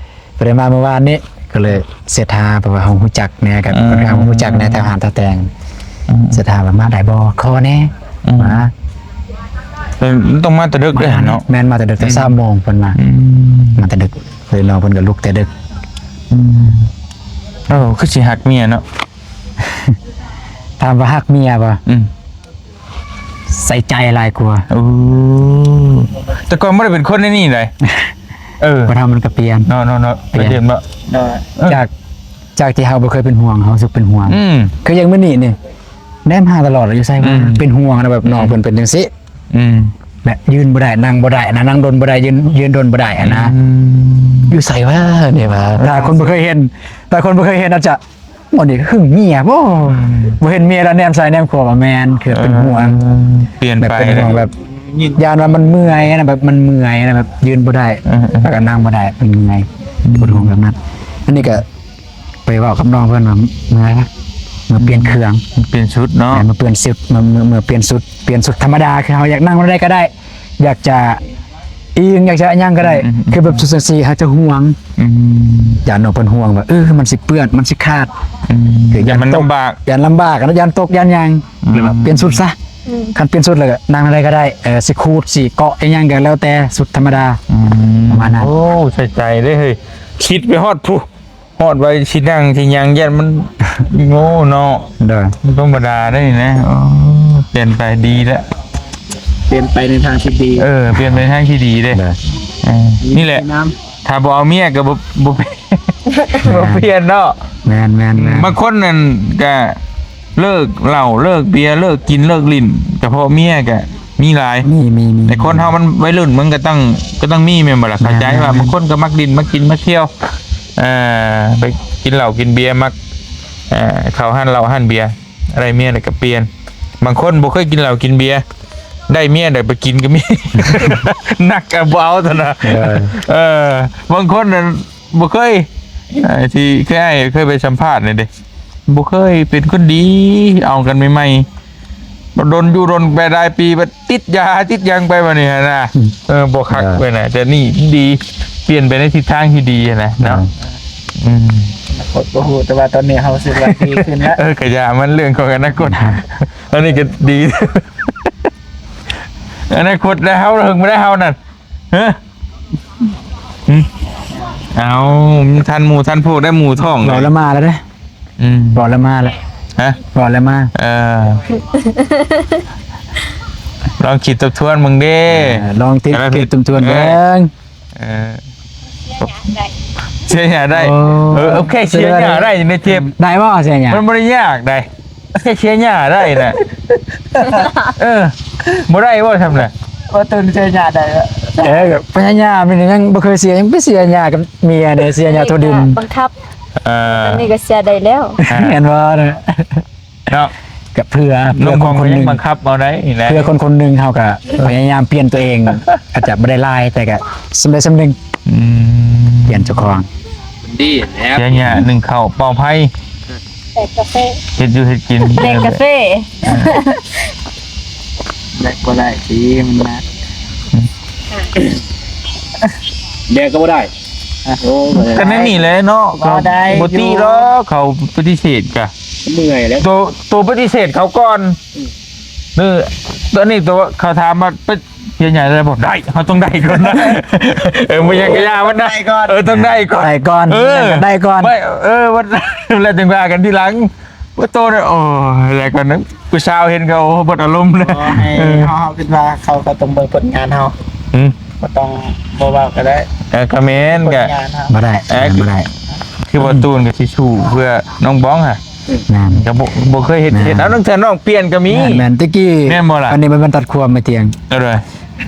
ບໍ່ໄດ້ມາມື້ວານນີ້ ກໍເລີຍເສດຫາ ເພາະວ່າເຮົາຮູ້ຈັກແດ່ ກັບ ອືມ ເຮົາຮູ້ຈັກແດ່ແຖວຮ້ານແຖວແຕ່ງ ອືມ ເສດຫາວ່າມາໄດ້ບໍ່ ຂໍແດ່ ອືມ ວ່າ ເອີ ມັນຕ້ອງມາແຕ່ດຶກເດ້ເນາະ ແມ່ນ ມາແຕ່ດຶກ ແຕ່ ອືມ ສາມໂມງເພິ່ນມາ ອືມ ມາແຕ່ດຶກ ເລີຍນ້ອງເພິ່ນກໍລຸກແຕ່ດຶກ ອືມ ເອີ ຄືຊິຮັກເມຍເນາະ ຖາມວ່າຮັກເມຍບໍ່? ອືມ ໃສ່ໃຈຫຼາຍກວ່າ ໂອ້ ແຕ່ກ່ອນບໍ່ໄດ້ເປັນຄົນແນວນີ້ໃດ ເອີ ຄົນເຮົາມັນກໍປ່ຽນ ເນາະ ເນາະ ເນາະ ປ່ຽນ ໄປເຫັນບໍ່ ເອີ ຈາກ ຈາກທີ່ເຮົາບໍ່ເຄີຍເປັນຫ່ວງ ເຮົາຮູ້ສຶກເປັນຫ່ວງ ອືມ ຄືຢ່າງມື້ນີ້ນີ້ ແນມຫາຕະຫຼອດ ຢູ່ໃສວະ ອືມ ເປັນຫ່ວງນະ ແບບ ອືມ ນ້ອງເພິ່ນເປັນຈັ່ງຊີ້ ອືມ ແບບຢືນບໍ່ໄດ້ ນັ່ງບໍ່ໄດ້ນະ ນັ່ງດົນບໍ່ໄດ້ ຢືນ ຢືນດົນບໍ່ໄດ້ຫັ້ນນະ ອືມ ຢູ່ໃສວະ ນີ້ວະ ຖ້າຄົນບໍ່ເຄີຍເຫັນ ຖ້າຄົນບໍ່ເຄີຍເຫັນອາດຈະ ໂອ້ ນີ້ຫຶງເມຍບໍ່ ອືມ ບໍ່ເຫັນເມຍແລ້ວແນມຊ້າຍແນມຂວາ ແມ່ນ ຄືເປັນຫ່ວງ ເອີ ປ່ຽນໄປ ແບບເປັນຫ່ວງແບບ ຢ້ານວ່າມັນເມື່ອຍນະ ແບບມັນເມື່ອຍນະ ແບບຢືນບໍ່ໄດ້ ເອີໆ ແລ້ວກໍນັ່ງບໍ່ໄດ້ ມັນເມື່ອຍ ອືມ ເປັນຫ່ວງແບບນັ້ນ ອັນນີ້ກໍໄປເວົ້າກັບນ້ອງເພິ່ນວ່າເມື່ອຍ ເມື່ອປ່ຽນເຄື່ອງ ປ່ຽນຊຸດເນາະ ແມ່ນ ເມື່ອປ່ຽນຊຸດ ເມື່ອ ເມື່ອປ່ຽນຊຸດ ປ່ຽນຊຸດທຳມະດາ ຄືເຮົາຢາກນັ່ງແນວໃດກໍໄດ້ ຢາກຈະອີງ ຢາກຈະຫຍັງກໍໄດ້ ອືມໆໆ ຄືແບບຊຸດຈັ່ງຊີ້ ເຮົາຈະຫ່ວງ ອືມ ຢ້ານນ້ອງເພິ່ນຫ່ວງວ່າ ເອີ ມັນຊິເປື້ອນ ມັນຊິຂາດ ອືມ ຄືຢ້ານມັນລຳບາກ ຢ້ານລຳບາກນະ ຢ້ານຕົກ ຢ້ານຫຍັງ ອືມ ຫຼືວ່າປ່ຽນຊຸດຊະ ອືມ ຄັນປ່ຽນຊຸດແລ້ວກໍນັ່ງແນວໃດກໍໄດ້ ເອີ ຊິຂູດ ຊິເກາະ ອີຫຍັງກໍແລ້ວແຕ່ ຊຸດທຳມະດາ ອືມ ປະມານນັ້ນ ໂອ້ ໃສ່ໃຈເດ້ເຮີ້ຍ ຄິດໄປຮອດພຸ້ນ ຮອດໄວຊິນັ່ງຊິຫຍັງ ຢ້ານມັນໂງ່ເນາະ ໂດຍ ມັນທຳມະດາໄດ໋ນະ ໂອ້ ປ່ຽນໄປດີແລ້ວ ປ່ຽນໄປໃນທາງທີ່ດີ ເອີ ປ່ຽນໄປໃນທາງທີ່ດີເດ້ ໂດຍ ເອີ ນີ້ແຫຼະ ດີນຳ ຖ້າບໍ່ເອົາເມຍກໍບໍ່ ບໍ່ ບໍ່ປ່ຽນເນາະ ແມ່ນໆໆ ບາງຄົນນັ້ນກໍເລີກເຫຼົ້າ ເລີກເບຍ ເລີກກິນ ເລີກຫຼິ້ນ ກໍເພາະເມຍກໍມີຫຼາຍ ມີໆໆ ແຕ່ຄົນເຮົາມັນໄວລຸ້ນ ມັນກໍຕ້ອງ ກໍຕ້ອງມີແມ່ນບໍ່ລະ ເຂົ້າໃຈວ່າ ແມ່ນໆໆ ບາງຄົນກໍມັກຫຼິ້ນ ມັກກິນ ມັກທ່ຽວ ເອີ ໄປກິນເຫຼົ້າກິນເບຍ ມັກ ເອີ ເຂົ້າຮ້ານເຫຼົ້າຮ້ານເບຍ ໄດ້ເມຍແລ້ວກໍປ່ຽນ ບາງຄົນບໍ່ເຄີຍກິນເຫຼົ້າກິນເບຍ ໄດ້ເມຍແລ້ວໄປກິນກໍມີ ໜັກກໍບໍ່ເອົາຊັ້ນນະ ເອີ ເອີ ບາງຄົນນັ້ນບໍ່ເຄີຍ ເອີ ທີ່ເຄີຍ ອ້າຍເຄີຍໄປສຳພາດນີ້ເດ້ ບໍ່ເຄີຍເປັນຄົນດີ ເອົາກັນໃໝ່ໆ ດົນຢູ່ດົນໄປຫຼາຍປີ ບັດຕິດຢາຕິດຫຍັງໄປບັດນີ້ຫັ້ນນະ ອືມ ເອີ ບໍ່ຄັກ ເອີ ເວີຍນະ ແຕ່ນີ້ດີ ປ່ຽນໄປໃນທິດທາງທີ່ດີຫັ້ນນະເນາະ ເອີ ອືມ ອະນາຄົດບໍ່ຮູ້ ແຕ່ວ່າຕອນນີ້ເຮົາຮູ້ສຶກວ່າດີຂຶ້ນແລ້ວ ເອີ ກະຢ່າມັນເລື່ອງຂອງອະນາຄົດ ອັນນີ້ກໍດີ ອະນາຄົດໄດ້ເຮົາເຖິງບໍ່ໄດ້ເຮົານັ້ນ ຮະ ຫຶ ເອົາ ມັນທັນໝູ່ທັນພວກໄດ້ ໝູ່ທ້ອງ ເວົ້າແລ້ວມາແລ້ວເດ້ ອືມ ເວົ້າແລ້ວມາແລ້ວ ຮະ ເວົ້າແລ້ວມາ ເອີ ລອງຄິດທົບທວນເບິ່ງເດ້ ເອີ ລອງຄິດ ຄິດທົບທວນເບິ່ງ ເອີ ເສຍຫຍ້າໄດ້ ໂອ້ ເອີ ໂອເຄ ເສຍຫຍ້າໄດ້ ໃນເຈັບ ໄດ້ບໍ່ເສຍຫຍ້າ ມັນບໍ່ໄດ້ຍາກໃດ ແຄ່ເສຍຫຍ້າໄດ້ນະ ເອີ ບໍ່ໄດ້ບໍ່ຊ່ຳນະ ບໍ່ຕື່ນເສຍຫຍ້າໄດ້ ເອີ ພະຍາຍາມນີ້ຍັງບໍ່ເຄີຍເສຍ ຍັງໄປເສຍຫຍ້າກັບເມຍເດ້ ເສຍຫຍ້າທົ່ວດິນ ບັງຄັບ ເອີ ອັນນີ້ກໍເສຍໄດ້ແລ້ວ ອ່າ ແມ່ນບໍ່ນະ ເນາະ ກໍເພື່ອ ເພື່ອຄົນຄົນໜຶ່ງ ບັງຄັບເອົາໄດ້ນີ້ແຫຼະ ເພື່ອຄົນຄົນໜຶ່ງ ເຮົາກໍພະຍາຍາມປ່ຽນຕົວເອງ ອາດຈະບໍ່ໄດ້ຫຼາຍ ແຕ່ກໍສ່ຳໃດສ່ຳໜຶ່ງ ອືມ ປ່ຽນເຈົ້າຂອງ ດີແລ້ວ ເສຍຫຍ້າ ໜຶ້ງເຂົ້າ ເປົ່າໄຟ ແດກກາເຟ ເຮັດຢູ່ເຮັດກິນ ແດກກາເຟ ແດກບໍ່ໄດ້ຕິ ມັນໜັກ ແດກກໍບໍ່ໄດ້ ໂອ້ ກໍແນວນີ້ແຫຼະເນາະ ບໍ່ໄດ້ ບໍ່ຕິດອກ ເຂົາປະຕິເສດກະ ເມື່ອຍແລ້ວ ໂຕ ໂຕປະຕິເສດເຂົາກ່ອນ ອືມ ເອີ ຕອນນີ້ໂຕເຂົາຖາມວ່າ ເຮັດຫຍັງໄດ້ບໍ່ ໄດ້ ເຮົາຕ້ອງໄດ້ກ່ອນນະ ເອີ ບໍ່ຫຍັງກໍຢ່າມັນນະ ໄດ້ກ່ອນ ເອີ ຕ້ອງໄດ້ກ່ອນ ໄດ້ກ່ອນ ເອີ ໄດ້ກ່ອນ ໄດ້ ເອີ ວ່າ ແລ້ວຈຶ່ງວ່າກັນທີຫຼັງ ວ່າໂຕນີ້ ໂອ້ຍ ແລ້ວກໍນະ ຜູ້ສາວເຫັນກໍ ໂອ້ ເບິດອາລົມເລີຍ ຂໍໃຫ້ ເອີ ເຮົາ ເຮົາຄິດວ່າເຂົາກໍຕ້ອງເບິ່ງຜົນງານເຮົາ ຫືມ ບໍ່ຕ້ອງ ບໍ່ເວົ້າກໍໄດ້ ເອີ ກໍແມ່ນ ຜົນ ກໍ ງານເຮົາ ບໍ່ໄດ້ ເອີ ບໍ່ໄດ້ ຄືວ່າຕູນກໍຊິສູ້ເພື່ອນ້ອງບອງຫະ ແມ່ນ ກໍບໍ່ ບໍ່ເຄີຍເຮັດ ແມ່ນ ເຮັດ ເອົາ ລາງເທື່ອນ້ອງປ່ຽນກໍມີ ແມ່ນ ແມ່ນ ແຕ່ກີ້ ແມ່ນບໍ່ລະ ອັນນີ້ມັນຕັດຄວາມມາຕຽງ ເອີ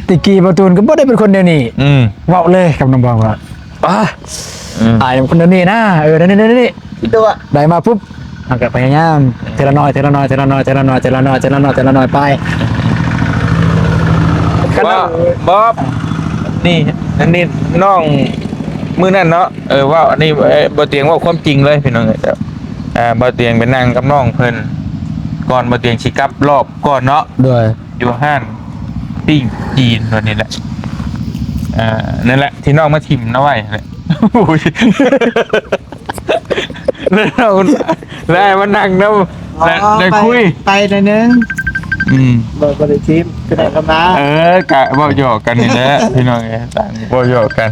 ແຕ່ກີ້ບ່າວຕູນກໍບໍ່ໄດ້ເປັນຄົນແນວນີ້ ອືມ ເວົ້າເລີຍກັບນ້ອງບອງວ່າ ອາ ອືມ ອ້າຍເປັນຄົນແນວນີ້ນະ ເອີ ແນວນີ້ ແນວນີ້ ໄດ້ມາປຸບ ເຮົາກໍພະຍາຍາມ ເອີ ທີລະໜ້ອຍ ທີລະໜ້ອຍ ທີລະໜ້ອຍ ທີລະໜ້ອຍ ໄປ ບໍ່ ບໍ່ ນີ້ ອັນນີ້ນ້ອງ ມື້ນັ້ນເນາະ ເອີ ເວົ້າ ອັນນີ້ ເອີ ບໍ່ຕຽງເວົ້າຄວາມຈິງເລີຍພີ່ນ້ອງເອີຍ ເອີ ບໍ່ຕຽງໄປນັ່ງກັບນ້ອງເພິ່ນ ກ່ອນບໍ່ຕຽງຊິກັບລອບກ່ອນເນາະ ໂດຍ ຢູ່ຮ້ານປີ້ງຈີນຕົວນີ້ແຫຼະ ເອີ ນັ້ນແຫຼະ ທີ່ນ້ອງມາຖິ້ມເອົາໄວ້ຫັ້ນແຫຼະ ໂອ້ຍ ແລ້ວ ແລ້ວໃຫ້ມານັ່ງນຳ ແລ້ວ ອໍ ໄດ້ຄຸຍ ໄປ ໄປໜ້ອຍໜຶ່ງ ອືມ ບໍ່ ບໍ່ໄດ້ທີມ ຄືໄດ້ເຂົ້າມາ ເອີ ກະເວົ້າຫຍອກກັນນີ້ແຫຼະ ພີ່ນ້ອງເອີຍ ຕ່າງເວົ້າຫຍອກກັນ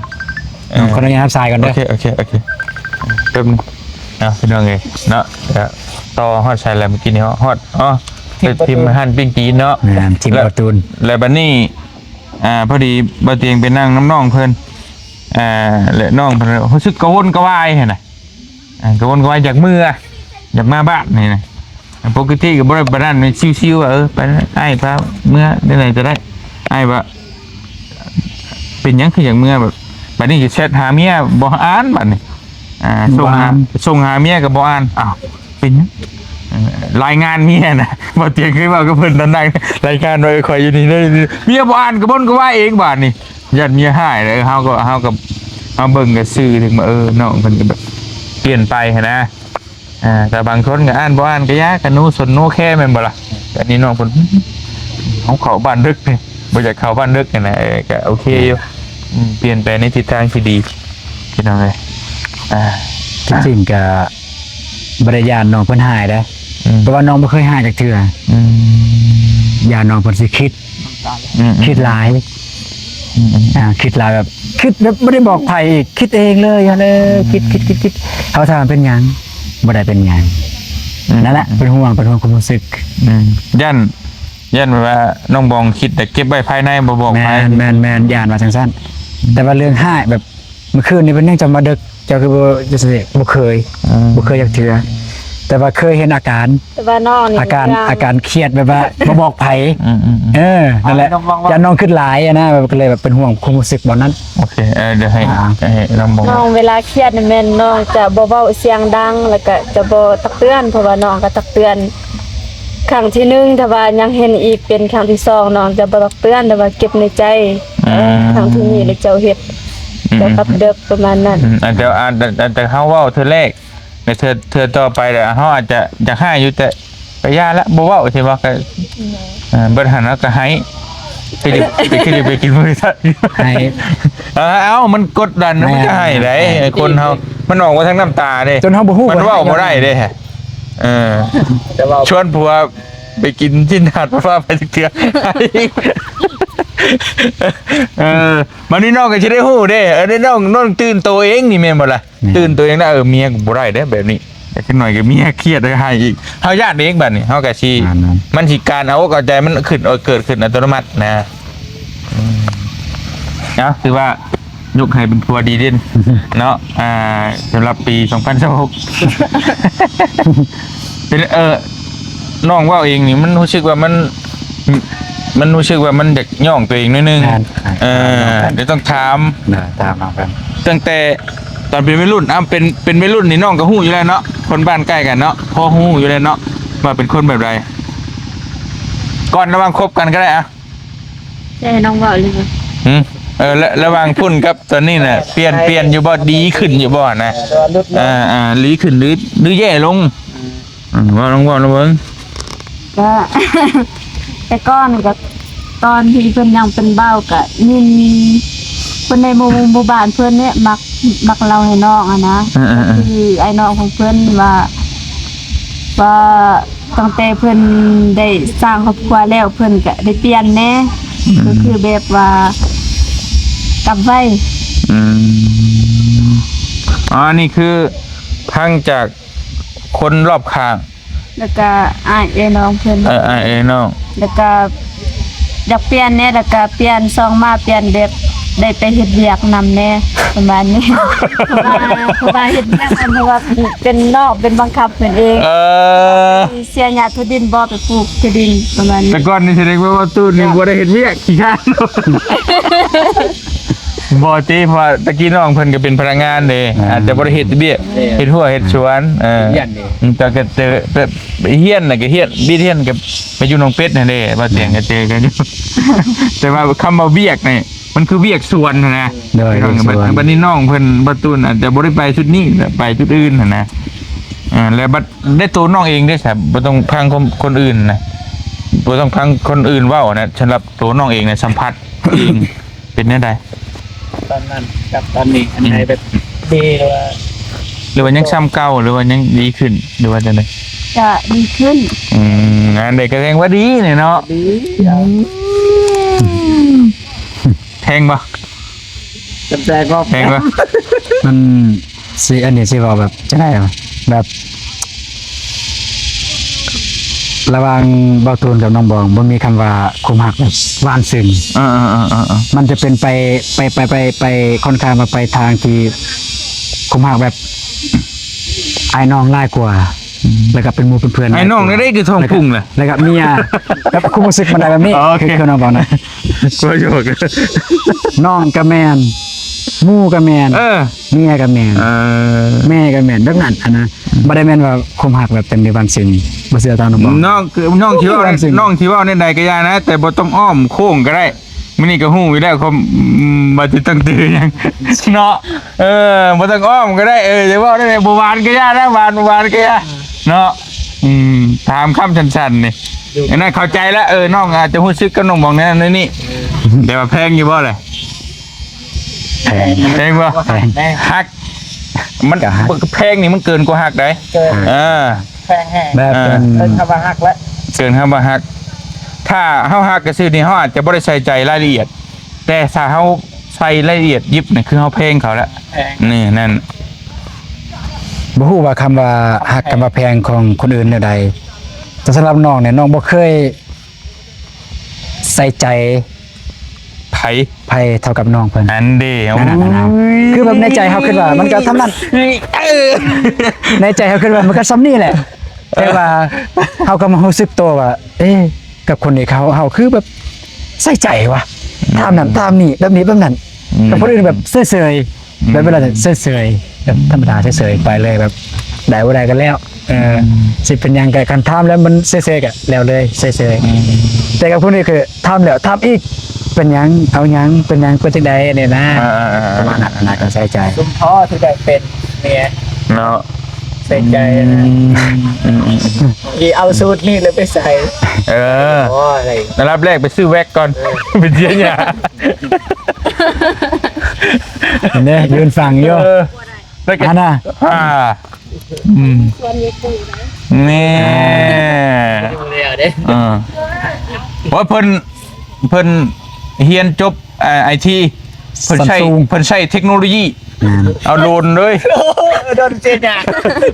ເອີ ຂໍອະນຸຍາດຮັບສາຍກ່ອນເດີ ໂອເຄ ໂອເຄ ໂອເຄ ແປັບໜຶ່ງ ເອົາ ພີ່ນ້ອງເອີຍເນາະ ກະຕໍ່ຮອດໃສແລ້ວ ເມື່ອກີ້ນີ້ຮອດ ອໍ ທີມ ທີມຮ້ານປີ້ງຕີນເນາະ ແມ່ນ ທີມ ແລ້ວ ປະຕູນ ແລ້ວບັດນີ້ ອ່າ ພໍດີບ່າວຕຽງໄປນັ່ງນຳນ້ອງເພິ່ນ ອ່າ ແລະ ນ້ອງເພິ່ນຮູ້ສຶກກະວົນກະວາຍຫັ້ນນະ ອ່າ ກະວົນກະວາຍ ຢາກເມືອ ຢາກມາບ້ານນີ້ນະ ປົກກະຕິກະບໍ່ໄດ້ປານນັ້ນ ຊິວໆ ວ່າ ເອີ ໄປ ອ້າຍພາເມືອ ແນວໃດກະໄດ້ ອ້າຍວ່າ ເປັນຫຍັງຄືຢາກເມືອ ແບບ ບັດນີ້ກະແຊັດຫາເມຍ ບໍ່ອ່ານບັດນີ້ ອ່າ ສົ່ງຫາ ບໍ່ອ່ານ ສົ່ງຫາເມຍກະບໍ່ອ່ານ ອ້າວ ເປັນຫຍັງ ເອີ ລາຍງານເມຍນະ ບ່າວຕຽງເຄີຍເວົ້າກັບເພິ່ນຕອນນັ້ນ ລາຍງານວ່າ ເອີ ຂ້ອຍຢູ່ນີ້ເດີ ເມຍບໍ່ອ່ານ ກະວົນກະວາຍເອງບາດນີ້ ຢ້ານເມຍຮ້າຍແລ້ວ ເຮົາກໍ ເຮົາກໍ ເຮົາເບິ່ງກະຊື່ ເຖິງວ່າ ເອີ ນ້ອງເພິ່ນກະແບບປ່ຽນໄປຫັ້ນນະ ອ່າ ແຕ່ບາງຄົນກໍອ່ານບໍ່ອ່ານກໍຢ່າ ກະ no ສົນ no care ແມ່ນບໍ່ລະ? ແຕ່ນີ້ນ້ອງເພິ່ນ ເຮົາເຂົ້າບ້ານດຶກ ບໍ່ຢາກເຂົ້າບ້ານດຶກຫັ້ນນະ ເອີ ກໍໂອເຄຢູ່ ອືມ ປ່ຽນໄປໃນທິດທາງທີ່ດີ ພີ່ນ້ອງເອີຍ ອ່າ ທີ່ຈິງກໍບໍ່ໄດ້ຢ້ານນ້ອງເພິ່ນຮ້າຍເດ້ ອືມ ເພາະວ່ານ້ອງບໍ່ເຄີຍຮ້າຍຈັກເທື່ອ ອືມ ຢ້ານນ້ອງເພິ່ນຊິຄິດ ອືມ ຄິດຫຼາຍ ອືມ ອ່າ ຄິດຫຼາຍແບບ ຄິດແບບບໍ່ໄດ້ບອກໃຜອີກ ຄິດເອງເລີຍຫັ້ນເລີຍ ອືມ ຄິດ ຄິດ ຄິດ ຄິດ ເຮົາຖາມເປັນຫຍັງ ບໍ່ໄດ້ເປັນຫຍັງ ອືມ ນັ້ນແຫຼະ ເປັນຫ່ວງ ເປັນຫ່ວງຄວາມຮູ້ສຶກ ອືມ ຢ້ານ ຢ້ານແບບວ່ານ້ອງບອງຄິດແຕ່ເກັບໄວ້ພາຍໃນ ບໍ່ບອກໃຜ ແມ່ນ ແມ່ນ ແມ່ນ ຢ້ານວ່າຈັ່ງຊັ້ນ ແຕ່ວ່າເລື່ອງຮ້າຍແບບ ມື້ຄືນນີ້ເພິ່ນຍັງຈະມາດຶກ ເຈົ້າຄືບໍ່ ບໍ່ເຄີຍ ອືມ ບໍ່ເຄີຍຈັກເທື່ອ ແຕ່ວ່າເຄີຍເຫັນອາການ ແຕ່ວ່ານ້ອງນີ້ ອາການ ອາການຄຽດແບບວ່າບໍ່ບອກໃຜ ອືມໆໆ ເອີ ນັ້ນແຫຼະ ຢ້ານນ້ອງຄິດຫຼາຍຫັ້ນນະ ແບບກໍເລີຍແບບເປັນຫ່ວງຄວາມຮູ້ສຶກຕອນນັ້ນ ໂອເຄ ເອີ ດຽວໃຫ້ ອ່າ ໃຫ້ນ້ອງບອງ ນ້ອງເວລາຄຽດນີ້ແມ່ນນ້ອງຈະບໍ່ເວົ້າສຽງດັງ ແລ້ວກະຈະບໍ່ຕັກເຕືອນ ເພາະວ່ານ້ອງກະຕັກເຕືອນ ຄັ້ງທີໜຶ່ງ ຖ້າວ່າຍັງເຫັນອີກເປັນຄັ້ງທີສອງ ນ້ອງຈະບໍ່ຕັກເຕືອນ ແຕ່ວ່າເກັບໃນໃຈ ອືມ ຄັ້ງທີນີ້ແລ້ວເຈົ້າເຮັດ ອືມ ເຈົ້າກັບເດິກປະມານນັ້ນ ອືມ ອາດຈະ ອາດ ອາດຈະເຮົາເວົ້າເທື່ອແລກ ແຕ່ເທື່ອ ເທື່ອຕໍ່ໄປແລ້ວເຮົາອາດຈະຢາກຮ້າຍຢູ່ ແຕ່ກໍຢ່າລະ ບໍ່ເວົ້າ ຊິວ່າກໍ ເອີ ເບິດຫັ້ນແລ້ວກໍໃຫ້ ຄືຈະ ຄືຈະໄປກິນມື້ຊະ ໃຫ້ ເອີ ເອົ້າ ມັນກົດດັນ ແມ່ນ ມັນກໍໃຫ້ໄດ໋ ແມ່ນ ຄົນເຮົາ ມັນອອກມາທາງນ້ຳຕາເດ້ ຈົນເຮົາບໍ່ຮູ້ ມັນເວົ້າບໍ່ໄດ້ເດ້ ເອີ ແຕ່ວ່າ ຊວນຜົວໄປກິນຊີ້ນຫາດ ບໍ່ພາໄປຈັກເທື່ອ ເອີ ບາດນີ້ນ້ອງກໍຊິໄດ້ຮູ້ເດ້ ເອີ ໄດ້ນ້ອງ ນ້ອງຕື່ນໂຕເອງນີ້ແມ່ນບໍ່ລະ? ແມ່ນ ຕື່ນໂຕເອງນະ ເອີ ເມຍກໍບໍ່ໄດ້ເດ້ແບບນີ້ ແຕ່ຈັກໜ້ອຍກໍເມຍຄຽດ ໃຫ້ອີກ ເຮົາຢ້ານເອງບາດນີ້ ເຮົາກໍຊິ ແມ່ນໆ ມັນຊິການເອົາອົກເອົາໃຈ ມັນຂຶ້ນ ເອີ ເກີດຂຶ້ນອັດຕະໂນມັດນະ ອືມ ເອົາ ຖືວ່າຍົກໃຫ້ເປັນຜົວດີເດັ່ນເນາະ ອ່າ ສຳລັບປີສອງພັນຊາວຫົກ ເປັນ ເອີ ນ້ອງເວົ້າເອງນີ້ ມັນຮູ້ສຶກວ່າມັນ ມັນຮູ້ສຶກວ່າມັນຢາກຍ້ອງຕົວເອງໜ້ອຍໜຶ່ງ ແມ່ນ ເອີ ດຽວຕ້ອງຖາມ ນະ ຖາມເອົາກັນ ຕັ້ງແຕ່ຕອນເປັນໄວລຸ້ນ ເອົາ ເປັນ ເປັນໄວລຸ້ນນີ້ນ້ອງກໍຮູ້ຢູ່ແລ້ວເນາະ ຄົນບ້ານໃກ້ກັນເນາະ ພໍຮູ້ຢູ່ແລ້ວເນາະ ວ່າເປັນຄົນແບບໃດ ກ່ອນລະຫວ່າງຄົບກັນກໍໄດ້ອະ ໃຫ້ນ້ອງເວົ້າເລີຍ ຫື ເອີ ລະ ລະຫວ່າງພຸ້ນກັບຕອນນີ້ນະ ປ່ຽນ ປ່ຽນຢູ່ບໍ່ ດີຂຶ້ນຢູ່ບໍ່ນະ ເອີ ເອີ ດີຂຶ້ນ ຫຼື ຫຼື ແຍ່ລົງ? ອືມ ເວົ້າລອງເວົ້າລອງເບິ່ງ ກໍ ແຕ່ກ່ອນກໍຕອນທີ່ເພິ່ນຍັງເປັນບ່າວກໍຍິນຄົນໃນໝູ່ ໝູ່ບ້ານເພິ່ນນີ້ມັກ ມັກເລົ່າໃຫ້ນ້ອງຫັ້ນນະ ເອີໆໆ ກໍຄືອ້າຍນ້ອງຂອງເພິ່ນວ່າ ວ່າຕັ້ງແຕ່ເພິ່ນໄດ້ສ້າງຄອບຄົວແລ້ວ ເພິ່ນກໍໄດ້ປ່ຽນແດ່ ອືມ ກໍຄືແບບວ່າກັບໄວ ອືມ ອໍ ອັນນີ້ຄືຟັງຈາກ ຄົນລອບຂ້າງ ແລ້ວກະອ້າຍເອື້ອຍນ້ອງເພິ່ນ ເອີ ອ້າຍເອື້ອຍນ້ອງ ແລ້ວກະຢາກປ່ຽນແດ່ ແລ້ວກະປ່ຽນຊ່ອງມາ ປ່ຽນແບບໄດ້ໄປເຮັດວຽກນຳແດ່ ປະມານນີ້ ເພາະວ່າ ເພາະວ່າເຮັດວຽກນຳ ເພາະວ່າເປັນນອກ ເປັນບັງຄັບເພິ່ນເອງ ເອີ ເສຍຫຍ້າຖົ່ວດິນບໍ່ ໄປປູກຖົ່ວດິນ ປະມານນີ້ ແຕ່ກ່ອນນີ້ສະແດງວ່າ ວ່າຕູ້ນີ້ບໍ່ໄດ້ເຮັດວຽກ ຂີ້ຄ້ານ ບໍ່ຕິ ເພາະວ່າແຕ່ກີ້ນ້ອງເພິ່ນກໍເປັນພະນັກງານເດ້ ອ່າ ອາດຈະບໍ່ໄດ້ເຮັດວຽກ ເຮັດຮົ້ວເຮັດສວນ ເອີ ຮຽນເດ້ ອືມ ແຕ່ກໍເຈີ ແບບຮຽນນະກໍຮຽນ ບີດຮຽນກໍໄປຢູ່ໜອງເປັດຫັ້ນເດ້ ບ່າວຕຽງກໍເຈີກັນຢູ່ ແຕ່ວ່າຄຳວ່າວຽກນີ້ ມັນຄືວຽກສວນຫັ້ນນະ ໂດຍ ວຽກສວນ ບັດ ບັດນີ້ນ້ອງເພິ່ນ ບ່າວຕູນ ອາດຈະບໍ່ໄດ້ໄປຈຸດນີ້ ໄປຈຸດອື່ນຫັ້ນນະ ເອີ ແລ້ວບັດ ໃນໂຕນ້ອງເອງເດ້ຊະ ບໍ່ຕ້ອງຟັງຄົນ ຄົນອື່ນນະ ບໍ່ຕ້ອງຟັງຄົນອື່ນເວົ້ານະ ສຳລັບໂຕນ້ອງເອງນະ ສຳຜັດເອງ ເປັນແນວໃດ? ຕອນນັ້ນກັບຕອນນີ້ ອັນໃດແບບ ດີແລ້ວວ່າ ຫຼືວ່າຍັງຊ່ຳເກົ່າ ຫຼືວ່າຍັງດີຂຶ້ນ ຫຼືວ່າຈັ່ງໃດ? ກະດີຂຶ້ນ. ອືມ ອັນໃດກະແສດງວ່າດີນີ້ເນາະ. ດີ ອືມ ແພງບໍ່? ຈຳແຈງບໍ່? ແພງບໍ່? ມັນຊິ ອັນນີ້ຊິເວົ້າແບບຈັ່ງໃດວະ ແບບ ລະຫວ່າງເບົາຕູນກັບນ້ອງບອງ ບໍ່ມີຄຳວ່າຄວາມຮັກແບບຫວານຊື່ນ. ເອີໆໆໆໆ ມັນຈະເປັນໄປ ໄປ ໄປ ໄປ ໄປ ຄ່ອນຂ້າງວ່າໄປທາງທີ່ຄວາມຮັກແບບອ້າຍນ້ອງຫຼາຍກວ່າ ອືມ ແລ້ວກໍເປັນໝູ່ເປັນເພື່ອນ ອ້າຍນ້ອງນີ້ໄດ້ຄືທ້ອງພຸ່ງລະ ແລ້ວກໍເມຍ ແບບຄວາມຮູ້ສຶກມັນໄດ້ແບບນີ້. ອໍ ໂອເຄ ຄື ຄືນ້ອງບອກນະ ກໍຢອກ ນ້ອງກໍແມ່ນ ໝູ່ກໍແມ່ນ ເອີ ເມຍກໍແມ່ນ ເອີ ແມ່ກໍແມ່ນ ແບບນັ້ນຫັ້ນນະ. ບໍ່ໄດ້ແມ່ນວ່າຄວາມຮັກແບບເຕັມທີ່ວັນສິນ ບໍ່ເຊື່ອຖາມນ້ອງບອງ. ນ້ອງ ນ້ອງຊິເວົ້າ ນ້ອງຊິເວົ້າແນວໃດກໍຢ່ານະ ແຕ່ບໍ່ຕ້ອງອ້ອມໂຄ້ງກໍໄດ້. ມື້ນີ້ກໍຮູ້ຢູ່ແລ້ວຄວາມ ອືມ ວ່າຊິຕ້ອງຈື່ຫຍັງເນາະ. ເອີ ບໍ່ຕ້ອງອ້ອມກໍໄດ້. ເອີ ຈະເວົ້າແນວໃດ ບໍ່ຫວານກໍຢ່ານະ ຫວານ ບໍ່ຫວານກໍຢ່າເນາະ. ອືມ ຖາມຄຳສັ້ນໆນີ້ ອັນນັ້ນເຂົ້າໃຈແລ້ວ. ເອີ ນ້ອງອາດຈະຮູ້ສຶກກັບນ້ອງບອງແນວນັ້ນແນວນີ້ ແຕ່ວ່າແພງຢູ່ບໍ່ລະ? ແພງ ແພງບໍ່? ແພງ ຮັກ ມັນ ກໍຮັກ ແພງນີ້ມັນເກີນກວ່າຮັກໃດ໋. ເກີນ ເອີ ແພງແຮງ ແບບ ເອີ ເປັນ ເກີນຄຳວ່າຮັກແລ້ວ ເກີນຄຳວ່າຮັກ. ຖ້າເຮົາຮັກກະຊື່ນີ້ ເຮົາອາດຈະບໍ່ໄດ້ໃສ່ໃຈລາຍລະອຽດ ແຕ່ຖ້າເຮົາໃສ່ລາຍລະອຽດຢິບນີ້ ຄືເຮົາແພງເຂົາແລ້ວ. ແພງ ນີ້ ນັ້ນ ບໍ່ຮູ້ວ່າຄຳວ່າຮັກ ຄຳວ່າແພງຂອງຄົນອື່ນແນວໃດ ແຕ່ສຳລັບນ້ອງນີ້ ນ້ອງບໍ່ເຄີຍ ໃສ່ໃຈ ໃຜ ໃຜເທົ່າກັບນ້ອງເພິ່ນ ອັນເດ. ນັ້ນນະ ໂອ້ຍ ຄືແບບໃນໃຈເຮົາຄິດວ່າມັນກໍສ່ຳນັ້ນ ເອີ ໃນໃຈເຮົາຄິດວ່າມັນກໍສ່ຳນີ້ແຫຼະ ເອີ ແຕ່ວ່າເຮົາກໍມາຮູ້ສຶກໂຕວ່າ ເອ ກັບຄົນນີ້ເຮົາ ເຮົາຄືແບບໃສ່ໃຈວ່າ ອືມ ຖາມນັ້ນຖາມນີ້ ແບບນີ້ແບບນັ້ນ ອືມ ກັບຄົນອື່ນແບບເສີຍໆ ອືມ ແບບເວລາເສີຍໆ ແບບທຳມະດາເສີຍໆໄປເລີຍ ແບບໄດ້ບໍ່ໄດ້ກໍແລ້ວ. ເອີ ອືມ ຊິເປັນຫຍັງກໍຄັນຖາມແລ້ວມັນເສີຍໆກໍແລ້ວເລີຍ ເສີຍໆ ອືມ ແຕ່ກັບຄົນນີ້ຄືຖາມແລ້ວຖາມອີກ ເປັນຫຍັງ ເອົາຫຍັງ ເປັນຫຍັງ ເປັນຈັ່ງໃດນີ້ນະ ອ່າໆໆ ປະມານນັ້ນນະ ກໍໃສ່ໃຈ ສົມພໍທີ່ໄດ້ເປັນເມຍເນາະ ໃສ່ໃຈນະ ອືມ ອືມໆໆ ທີ່ເອົາສູດນີ້ແລ້ວໄປໃສ່ ເອີ ໂອ້ຍ ອັນດັບແລກໄປຊື້ແວັກກ່ອນ ເອີ ໄປເສຍຫຍ້າ ເຫັນເດ້ ຢືນຟັງຢູ່ ເອີ ແລ້ວກໍ ອັນນ່າ ອ່າ ອືມ ແນ່ ເອີ ວ່າເພິ່ນ ເພິ່ນຮຽນຈົບ ເອີ ໄອທີ ເພິ່ນໃຊ້ Samsung ເພິ່ນໃຊ້ເທັກໂນໂລຢີ ແມ່ນ ເອົາໂດຣນເລີຍ ໂດຣນເຈັດຫຍັງ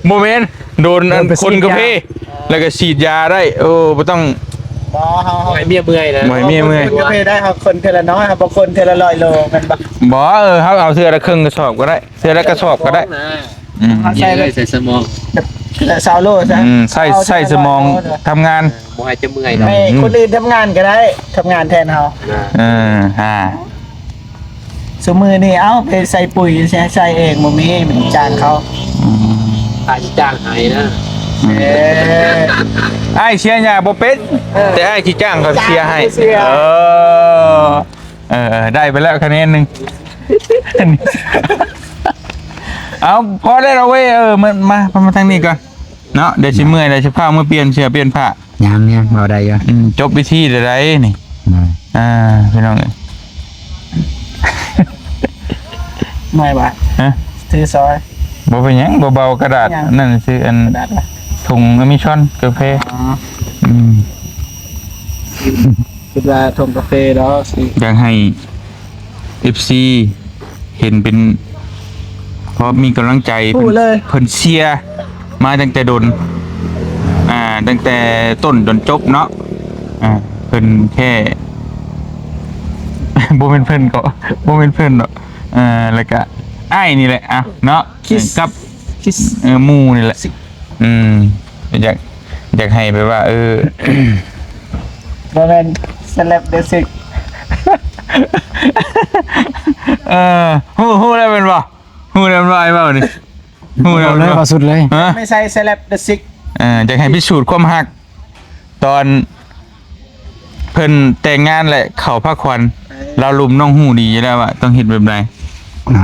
ບໍ່ແມ່ນ ໂດຣນອັນ ໂດຣນໄປ ຄົນກາເຟ ສີດຢາ ແລ້ວກໍສີດຢາໄດ້ ໂອ້ ບໍ່ຕ້ອງ ບໍ່ ເຮົາ ບໍ່ໃຫ້ເມຍເມື່ອຍນະ ບໍ່ໃຫ້ເມຍເມື່ອຍ ຄົນກາເຟໄດ້ ເຮົາຄົນເທື່ອລະນ້ອຍ ເຮົາບໍ່ຄົນເທື່ອລະຮ້ອຍໂລ ແມ່ນບໍ່? ບໍ່ ເອີ ເຮົາເອົາເທື່ອລະເຄິ່ງກະສອບກໍໄດ້ ເທື່ອລະກະສອບກໍໄດ້ ອືມ ເຮົາໃສ່ເລີຍ ໃສ່ສະໝອງ ເທື່ອລະຊາວໂລຊະ ອືມ ໃຊ້ ໃຊ້ສະໝອງທຳງານ ບໍ່ໃຫ້ຈະເມື່ອຍດອກ ໃຫ້ຄົນອື່ນທຳງານກໍໄດ້ ທຳງານແທນເຮົາ ເອີ ອ່າ ຊຸມື້ນີ້ ເອົ້າ ໄປໃສ່ປຸຍ ໃສ່ເອງ ບໍ່ມີ ໄປຈ້າງເຂົາ ອືມ ອ້າຍຈ້າງໃຫ້ນະ ເອີ ອ້າຍເສຍຫຍ້າບໍ່ເປັນ ເອີ ແຕ່ອ້າຍຊິຈ້າງເຂົາເສຍໃຫ້ ເອີ ເອີ ເອີ ໄດ້ໄປແລ້ວຄະແນນໜຶ່ງ ເອົາ ພໍແລ້ວເວີຍ ເອີ ມາ ມາ ມາທາງນີ້ກ່ອນເນາະ ດຽວຊິເມື່ອຍ ດຽວຊິພາເມືອປ່ຽນເສື້ອປ່ຽນຜ້າ ຍັງ ຍັງ ເວົ້າໄດ້ຢູ່ ອືມ ຈົບພິທີແລ້ວໃດ໋ນີ້ ອືມ ອ່າ ພີ່ນ້ອງເອີຍ ເມື່ອຍບໍ່? ຮະ? ຖືຊອຍ ບໍ່ເປັນຫຍັງ ເບົາໆ ກະດາດ ຫຍັງ? ນັ້ນຊື່ ອັນ ກະດາດຫວະ? ຖົງອາເມຊອນ ກາເຟ ອໍ ອືມ ຄິດວ່າຖົງກາເຟດອກ ຢາກໃຫ້ ເອັຟຊີ ເຫັນເປັນ ເພາະມີກຳລັງໃຈ ເພິ່ນ ເພິ່ນເຊຍມາຕັ້ງແຕ່ດົນ ອ່າ ຕັ້ງແຕ່ຕົ້ນຈົນຈົບເນາະ ອ່າ ເພິ່ນແຄ່ ບໍ່ແມ່ນເພິ່ນກໍ ບໍ່ແມ່ນເພິ່ນດອກ ເອີ ແລ້ວກະອ້າຍນີ້ແຫຼະ ອ່າ ເນາະ ຄິດ ກັບ ຄິດ ເອີ ໝູ່ນີ້ແຫຼະ ອືມ ຢາກ ຢາກໃຫ້ແບບວ່າ ເອີ ບໍ່ແມ່ນເຊເລັບເດຊິກ ເອີ ຮູ້ ຮູ້ແລ້ວແມ່ນບໍ່? ຮູ້ແລ້ວບໍ່ ອ້າຍເວົ້ານີ້ ຮູ້ແລ້ວ ເວົ້າເລີຍ ເວົ້າສຸດເລີຍ ຮະ? ໄມ່ໃຊ່ເຊເລັບເດຊິກ ເອີ ຢາກໃຫ້ພິສູດຄວາມຮັກ ຕອນເພິ່ນແຕ່ງງານ ແລະ ເຂົ້າພາຂວັນ ລາວລຸ່ມນ້ອງຮູ້ດີຢູ່ແລ້ວວ່າຕ້ອງເຮັດແບບໃດ ອໍ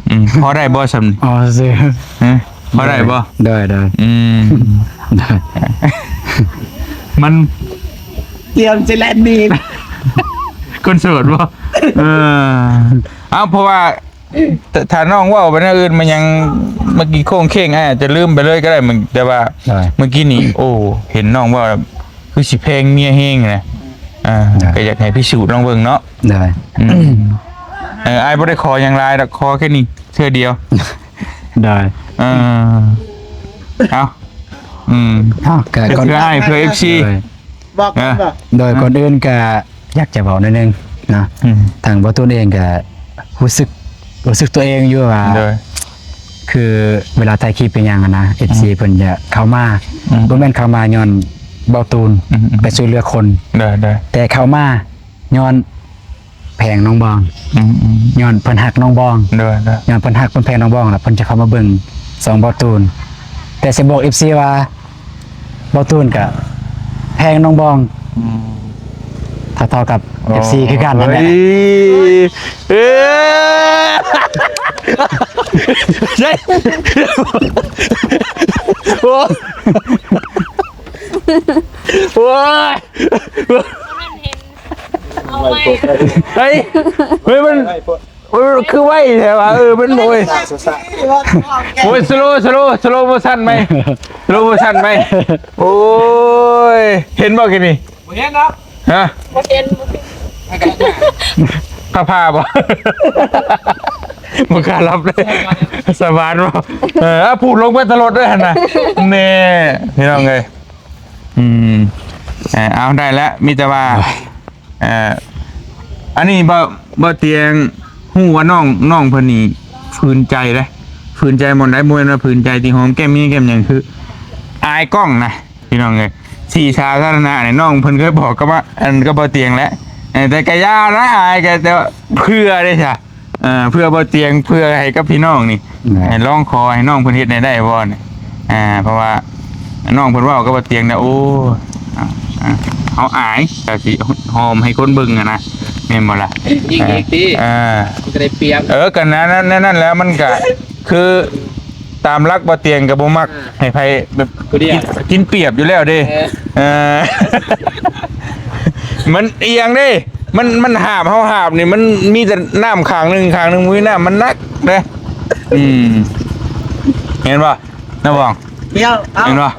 ອືມ ພໍໄດ້ບໍ່ຊ່ຳນີ້? ອໍ ຊື່ ຮະ? ພໍໄດ້ບໍ່? ໄດ້ ໄດ້ ອືມ ໄດ້ ມັນຕຽມຊິແລ່ນໜີ ຄົນໂສດບໍ່? ເອີ ເອົາ ເພາະວ່າ ຖ້າ ຖ້ານ້ອງເວົ້າໄປແນວອື່ນ ມັນຍັງ ເມື່ອກີ້ໂຄ້ງເຄັ່ງ ອ້າຍອາດຈະລືມໄປເລີຍກໍໄດ້ ມັນ ແຕ່ວ່າ ໂດຍ ເມື່ອກີ້ນີ້ ໂອ້ ເຫັນນ້ອງເວົ້າແລ້ວ ຄືຊິແພງເມຍແຮງນະ ອ່າ ໂດຍ ກໍຢາກໃຫ້ພິສູດລອງເບິ່ງເນາະ ໂດຍ ອືມ ເອີ ອ້າຍບໍ່ໄດ້ຂໍຫຍັງຫຼາຍດອກ ຂໍແຄ່ນີ້ເທື່ອດຽວ ໂດຍ ເອີ ເອົາ ອືມ ເອົາ ກໍ ກໍຄືອ້າຍເພື່ອເອັຟຊີ ໂດຍ ບອກກັນບໍ່ ເອີ ໂດຍ ເອີ ກ່ອນອື່ນກໍຢາກຈະເວົ້າໜ້ອຍໜຶ່ງເນາະ ອືມ ທາງບ່າວຕູນເອງກໍຮູ້ສຶກ ຮູ້ສຶກຕົວເອງຢູ່ວ່າ ໂດຍ ຄືເວລາຖ່າຍຄລິບເປັນຫຍັງຫັ້ນນະ ເອັຟຊີ ອືມ ເພິ່ນຈະເຂົ້າມາ ອືມ ບໍ່ແມ່ນເຂົ້າມາຍ້ອນບ່າວຕູນ ອືມ ໄປຊ່ວຍເຫຼືອຄົນ ໂດຍ ໂດຍ ແຕ່ເຂົ້າມາຍ້ອນ ແພງນ້ອງບອງ ອືມໆ ຍ້ອນເພິ່ນຮັກນ້ອງບອງ ໂດຍໆ ຍ້ອນເພິ່ນຮັກເພິ່ນແພງນ້ອງບອງ ແລ້ວເພິ່ນຈະເຂົ້າມາເບິ່ງຊ່ອງບ່າວຕູນ ແຕ່ຊິບອກເອັຟຊີວ່າບ່າວຕູນກະແພງນ້ອງບອງ ອືມ ເທົ່າໆກັບ ໂອ້ ເອັຟຊີຄືກັນນັ້ນແຫຼະ ເອີ ໂອ້ ໂອ້ຍ ເອົາໄວ້ ເຮີ້ຍ ເຮີ້ຍ ມັນ ໂອ້ຍ ຄືໄວແທ້ວະ ເອີ ມັນ ໂອ້ຍ ໂອ້ຍ ສະໂລ ສະໂລ ສະໂລໂມຊັນໃໝ່ ສະໂລໂມຊັນໃໝ່ ໂອ້ຍ ເຫັນບໍ່ກີ້ນີ້ ບໍ່ເຫັນເນາະ ຮະ ບໍ່ເຫັນ ບໍ່ເຫັນ ຜ້າຜ້າບໍ່ ບໍ່ກ້າລັບເລີຍ ສະບາຍບໍ່ ເອີ ເອົາ ພູດລົງໄປຕະຫຼົດເລີຍຫັ້ນນະ ແນ່ ພີ່ນ້ອງເອີຍ ອືມ ເອີ ເອົາ ໄດ້ແລ້ວ ມີແຕ່ວ່າ ອ່າ ເອີ ອັນນີ້ບໍ່ ບໍ່ຕຽງຮູ້ວ່ານ້ອງ ນ້ອງເພິ່ນນີ້ຝືນໃຈເດ້ ຝືນໃຈບ່ອນໃດ ບໍ່ແມ່ນວ່າຝືນໃຈທີ່ຫອມແກ້ມເມຍແກ້ມຫຍັງ ຄືອາຍກ້ອງນະ ພີ່ນ້ອງເອີຍ ທີ່ສາທາລະນະນີ້ ນ້ອງເພິ່ນເຄີຍບອກກັບວ່າ ອັນ ກັບບໍ່ຕຽງແຫຼະ ເອີ ແຕ່ກະຢ່ານະ ອາຍກະ ແຕ່ວ່າເພື່ອເດ້ຊະ ເອີ ເພື່ອບໍ່ຕຽງ ເພື່ອໃຫ້ກັບພີ່ນ້ອງນີ້ ແມ່ນ ໃຫ້ລອງຂໍໃຫ້ນ້ອງເພິ່ນເຮັດໃຫ້ໄດ້ບໍ່ນີ້ ອ່າ ເພາະວ່ານ້ອງເພິ່ນເວົ້າກັບບໍ່ຕຽງນະ ໂອ້ ອ່າ ອ່າ ເຮົາອາຍ ກໍຊິຫອມໃຫ້ຄົນເບິ່ງຫັ້ນນະ ແມ່ນບໍ່ລະ ຍິງອີກຕິ ເອີ ມັນກໍໄດ້ປຽບ ເອີ ກໍນັ້ນ ນັ້ນ ນັ້ນແຫຼະ ມັນກໍຄືຕາມຫຼັກບໍ່ຕຽງກໍບໍ່ມັກ ອ່າ ໃຫ້ໃຜແບບ ຜູ້ດຽວ ກິນ ກິນປຽບຢູ່ແລ້ວເດ້ ເອີ ເອີ ມັນອີ່ຫຍັງເດ້ ມັນ ມັນຫາບ ເຮົາຫາບນີ້ ມັນມີແຕ່ນ້ຳຂ້າງໜຶ່ງ ຂ້າງໜຶ່ງບໍ່ມີນ້ຳ ມັນໜັກເດ້ ອືມ ເຫັນບໍ່ ນ້າບອງ ດຽວ ເອົາ ເຫັນບໍ່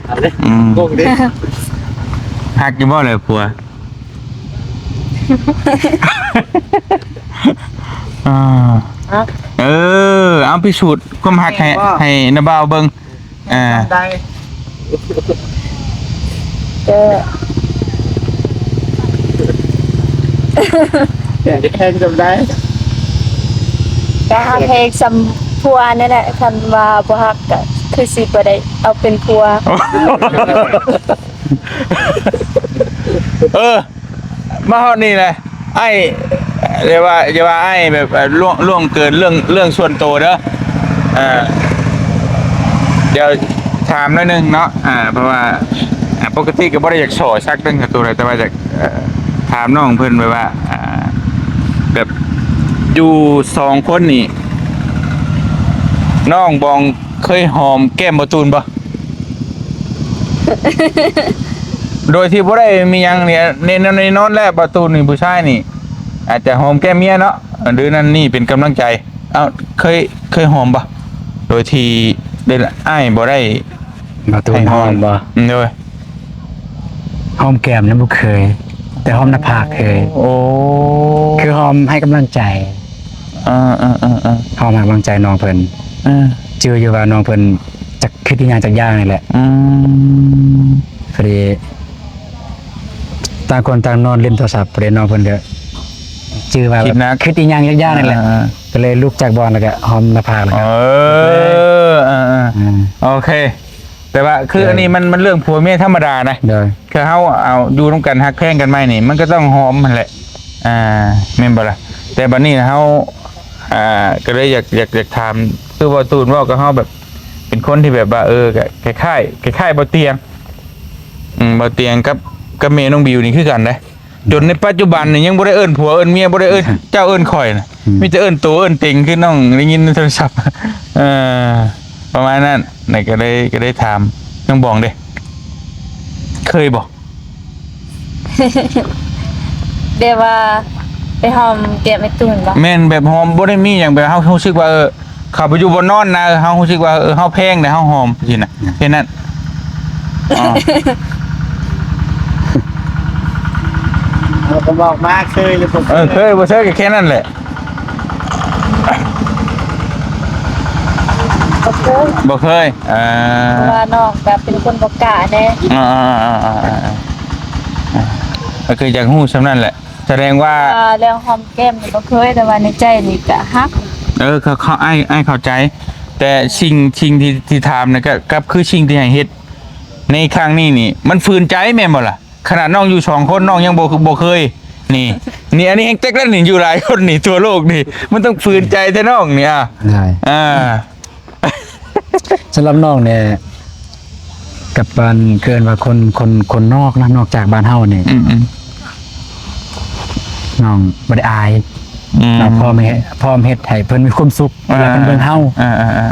ເອົາເດ້ ອືມ ກົງເດ້ ຮັກຢູ່ບໍ່ແຫຼະຜົວ ອ່າ ຮະ ເອີ ເອົາພິສູດຄວາມຮັກໃຫ້ ແມ່ນບໍ່ ໃຫ້ນ້າບ່າວເບິ່ງ ອ່າ ໄດ້ ກໍ ແພງຈຳໄດ້ ກໍຮັກແຮງສ່ຳຜົວນັ້ນແຫຼະ ຄັນວ່າບໍ່ຮັກກໍຄືຊິບໍ່ໄດ້ເອົາເປັນຜົວ ເອີ ມາຮອດນີ້ແຫຼະ ອ້າຍ ຢ່າວ່າ ຢ່າວ່າອ້າຍແບບ ເອີ ລ່ວງ ລ່ວງເກີນເລື່ອງ ເລື່ອງສ່ວນໂຕເດີ ເອີ ດຽວຖາມໜ້ອຍໜຶ່ງເນາະ ເພາະວ່າ ປົກກະຕິກໍບໍ່ໄດ້ຢາກສໍ້ຊັກເລື່ອງສ່ວນໂຕໃດ ແຕ່ວ່າຢາກ ເອີ ຖາມນ້ອງເພິ່ນແບບວ່າ ເອີ ແບບຢູ່ສອງຄົນນີ້ ນ້ອງບອງເຄີຍຫອມແກ້ມບ່າວຕູນບໍ່? ໂດຍທີ່ບໍ່ໄດ້ມີຫຍັງນີ້ ແນ່ນອນ ແນ່ນອນແລ້ວ ບ່າວຕູນນີ້ ຜູ້ຊາຍນີ້ ອາດຈະຫອມແກ້ມເມຍເນາະ ຫຼືນັ້ນນີ້ ເປັນກຳລັງໃຈ. ເອົ້າ ເຄີຍ ເຄີຍຫອມບໍ່? ໂດຍທີ່ໄດ້ ອ້າຍບໍ່ໄດ້ ບ່າວຕູນຫອມບໍ່? ອືມ ໂດຍ ຫອມແກ້ມຍັງບໍ່ເຄີຍ ແຕ່ຫອມໜ້າຜາກເຄີຍ. ໂອ້ ຄືຫອມໃຫ້ກຳລັງໃຈ. ເອີໆໆໆ ເຮົາໃຫ້ກຳລັງໃຈນ້ອງເພິ່ນ. ເອີ ຈື່ຢູ່ວ່ານ້ອງເພິ່ນຈັກຄິດອີ່ຫຍັງຈັກຢ່າງນີ້ແຫຼະ. ອືມ ພໍດີຕ່າງຄົນຕ່າງນອນຫຼິ້ນໂທລະສັບ ພໍດີນ້ອງເພິ່ນກໍຈື່ວ່າ ຄິດໜັກ ຄິດອີ່ຫຍັງຈັກຢ່າງນີ້ແຫຼະ. ອ່າໆ ກໍເລີຍລຸກຈາກບ່ອນ ແລ້ວກໍຫອມໜ້າຜາກ ແລ້ວກໍ ເອີ ເອີໆໆ ອ່າ ໂອເຄ. ແຕ່ວ່າຄື ໂດຍ ອັນນີ້ມັນ ມັນເລື່ອງຜົວເມຍທຳມະດານະ. ໂດຍ ຄືເຮົາເອົາຢູ່ນຳກັນ ຮັກແພງກັນໃໝ່ນີ້ ມັນກໍຕ້ອງຫອມຫັ້ນແຫຼະ ອ່າ ແມ່ນບໍ່ລະ? ແຕ່ບັດນີ້ເຮົາ ອ່າ ກໍເລີຍຢາກ ຢາກ ຢາກຖາມ ຄືບ່າວຕູນເວົ້າກັບເຮົາແບບ ເປັນຄົນທີ່ແບບວ່າ ເອີ ກໍຄ້າຍໆ ຄ້າຍໆ ບ່າວຕຽງ ອືມ ບ່າວຕຽງກັບ ກັບແມ່ນ້ອງບິວນີ້ຄືກັນເດ້. ຈົນໃນປັດຈຸບັນນີ້ຍັງບໍ່ໄດ້ເອີ້ນຜົວເອີ້ນເມຍ ບໍ່ໄດ້ເອີ້ນເຈົ້າເອີ້ນຂ້ອຍນະ ອືມ ມີແຕ່ເອີ້ນໂຕເອີ້ນເຕັງ ຄືນ້ອງໄດ້ຍິນໃນໂທລະສັບ ເອີ ປະມານນັ້ນ. ແລ້ວກໍເລີຍ ກໍເລີຍຖາມນ້ອງບອງເດ້ ເຄີຍບໍ່? ແບບວ່າ ໄປຫອມແກ້ມໄອ້ຕູນບໍ່? ແມ່ນ ແບບຫອມ ບໍ່ໄດ້ມີຫຍັງ ແບບເຮົາຮູ້ສຶກວ່າ ເອີ ເຂົ້າໄປຢູ່ບ່ອນນອນນະ ເຮົາຮູ້ສຶກວ່າ ເອີ ເຮົາແພງແລ້ວ ເຮົາຫອມ ຈັ່ງຊີ້ນະ ແຄ່ນັ້ນ. ອໍ ເຮົາກໍບອກມາ ເຄີຍຫຼືບໍ່ເຄີຍ? ເອີ ເຄີຍບໍ່ເຄີຍກໍແຄ່ນັ້ນແຫຼະ. ບໍ່ເຄີຍ ບໍ່ເຄີຍ ເອີ ເພາະວ່ານ້ອງກໍເປັນຄົນບໍ່ກ້າແດ່. ອ່າໆໆໆໆ ກໍຄືຢາກຮູ້ສ່ຳນັ້ນແຫຼະ. ສະແດງວ່າ ອ່າ ເລື່ອງຫອມແກ້ມນີ້ບໍ່ເຄີຍ ແຕ່ວ່າໃນໃຈນີ້ກະຮັກ. ເອີ ເຂົາ ເຂົາ ອ້າຍ ອ້າຍເຂົ້າໃຈ ແຕ່ສິ່ງ ສິ່ງທີ່ ທີ່ຖາມນະ ກໍ ກໍຄືສິ່ງທີ່ໃຫ້ເຮັດໃນຄັ້ງນີ້ນີ້ ມັນຝືນໃຈແມ່ນບໍ່ລະ? ຂະໜາດນ້ອງຢູ່ສອງຄົນ ນ້ອງຍັງບໍ່ ບໍ່ເຄີຍ ນີ້ ນີ້ ອັນນີ້ແຮງເຕັກແລ້ວນີ້ ຢູ່ຫຼາຍຄົນນີ້ ທົ່ວໂລກນີ້ ມັນຕ້ອງຝືນໃຈແທ້ນ້ອງນີ້ ອ່າ ໄດ້ ອ່າ. ສຳລັບນ້ອງນີ້ ກັບອັນ ເອີ້ນວ່າຄົນ ຄົນ ຄົນນອກນະ ນອກຈາກບ້ານເຮົານີ້ ອືມໆ ນ້ອງບໍ່ໄດ້ອາຍ ອືມ ນ້ອງພ້ອມເຮັດ ພ້ອມເຮັດໃຫ້ເພິ່ນມີຄວາມສຸກ ເວລາເພິ່ນເບິ່ງເຮົາ ອ່າ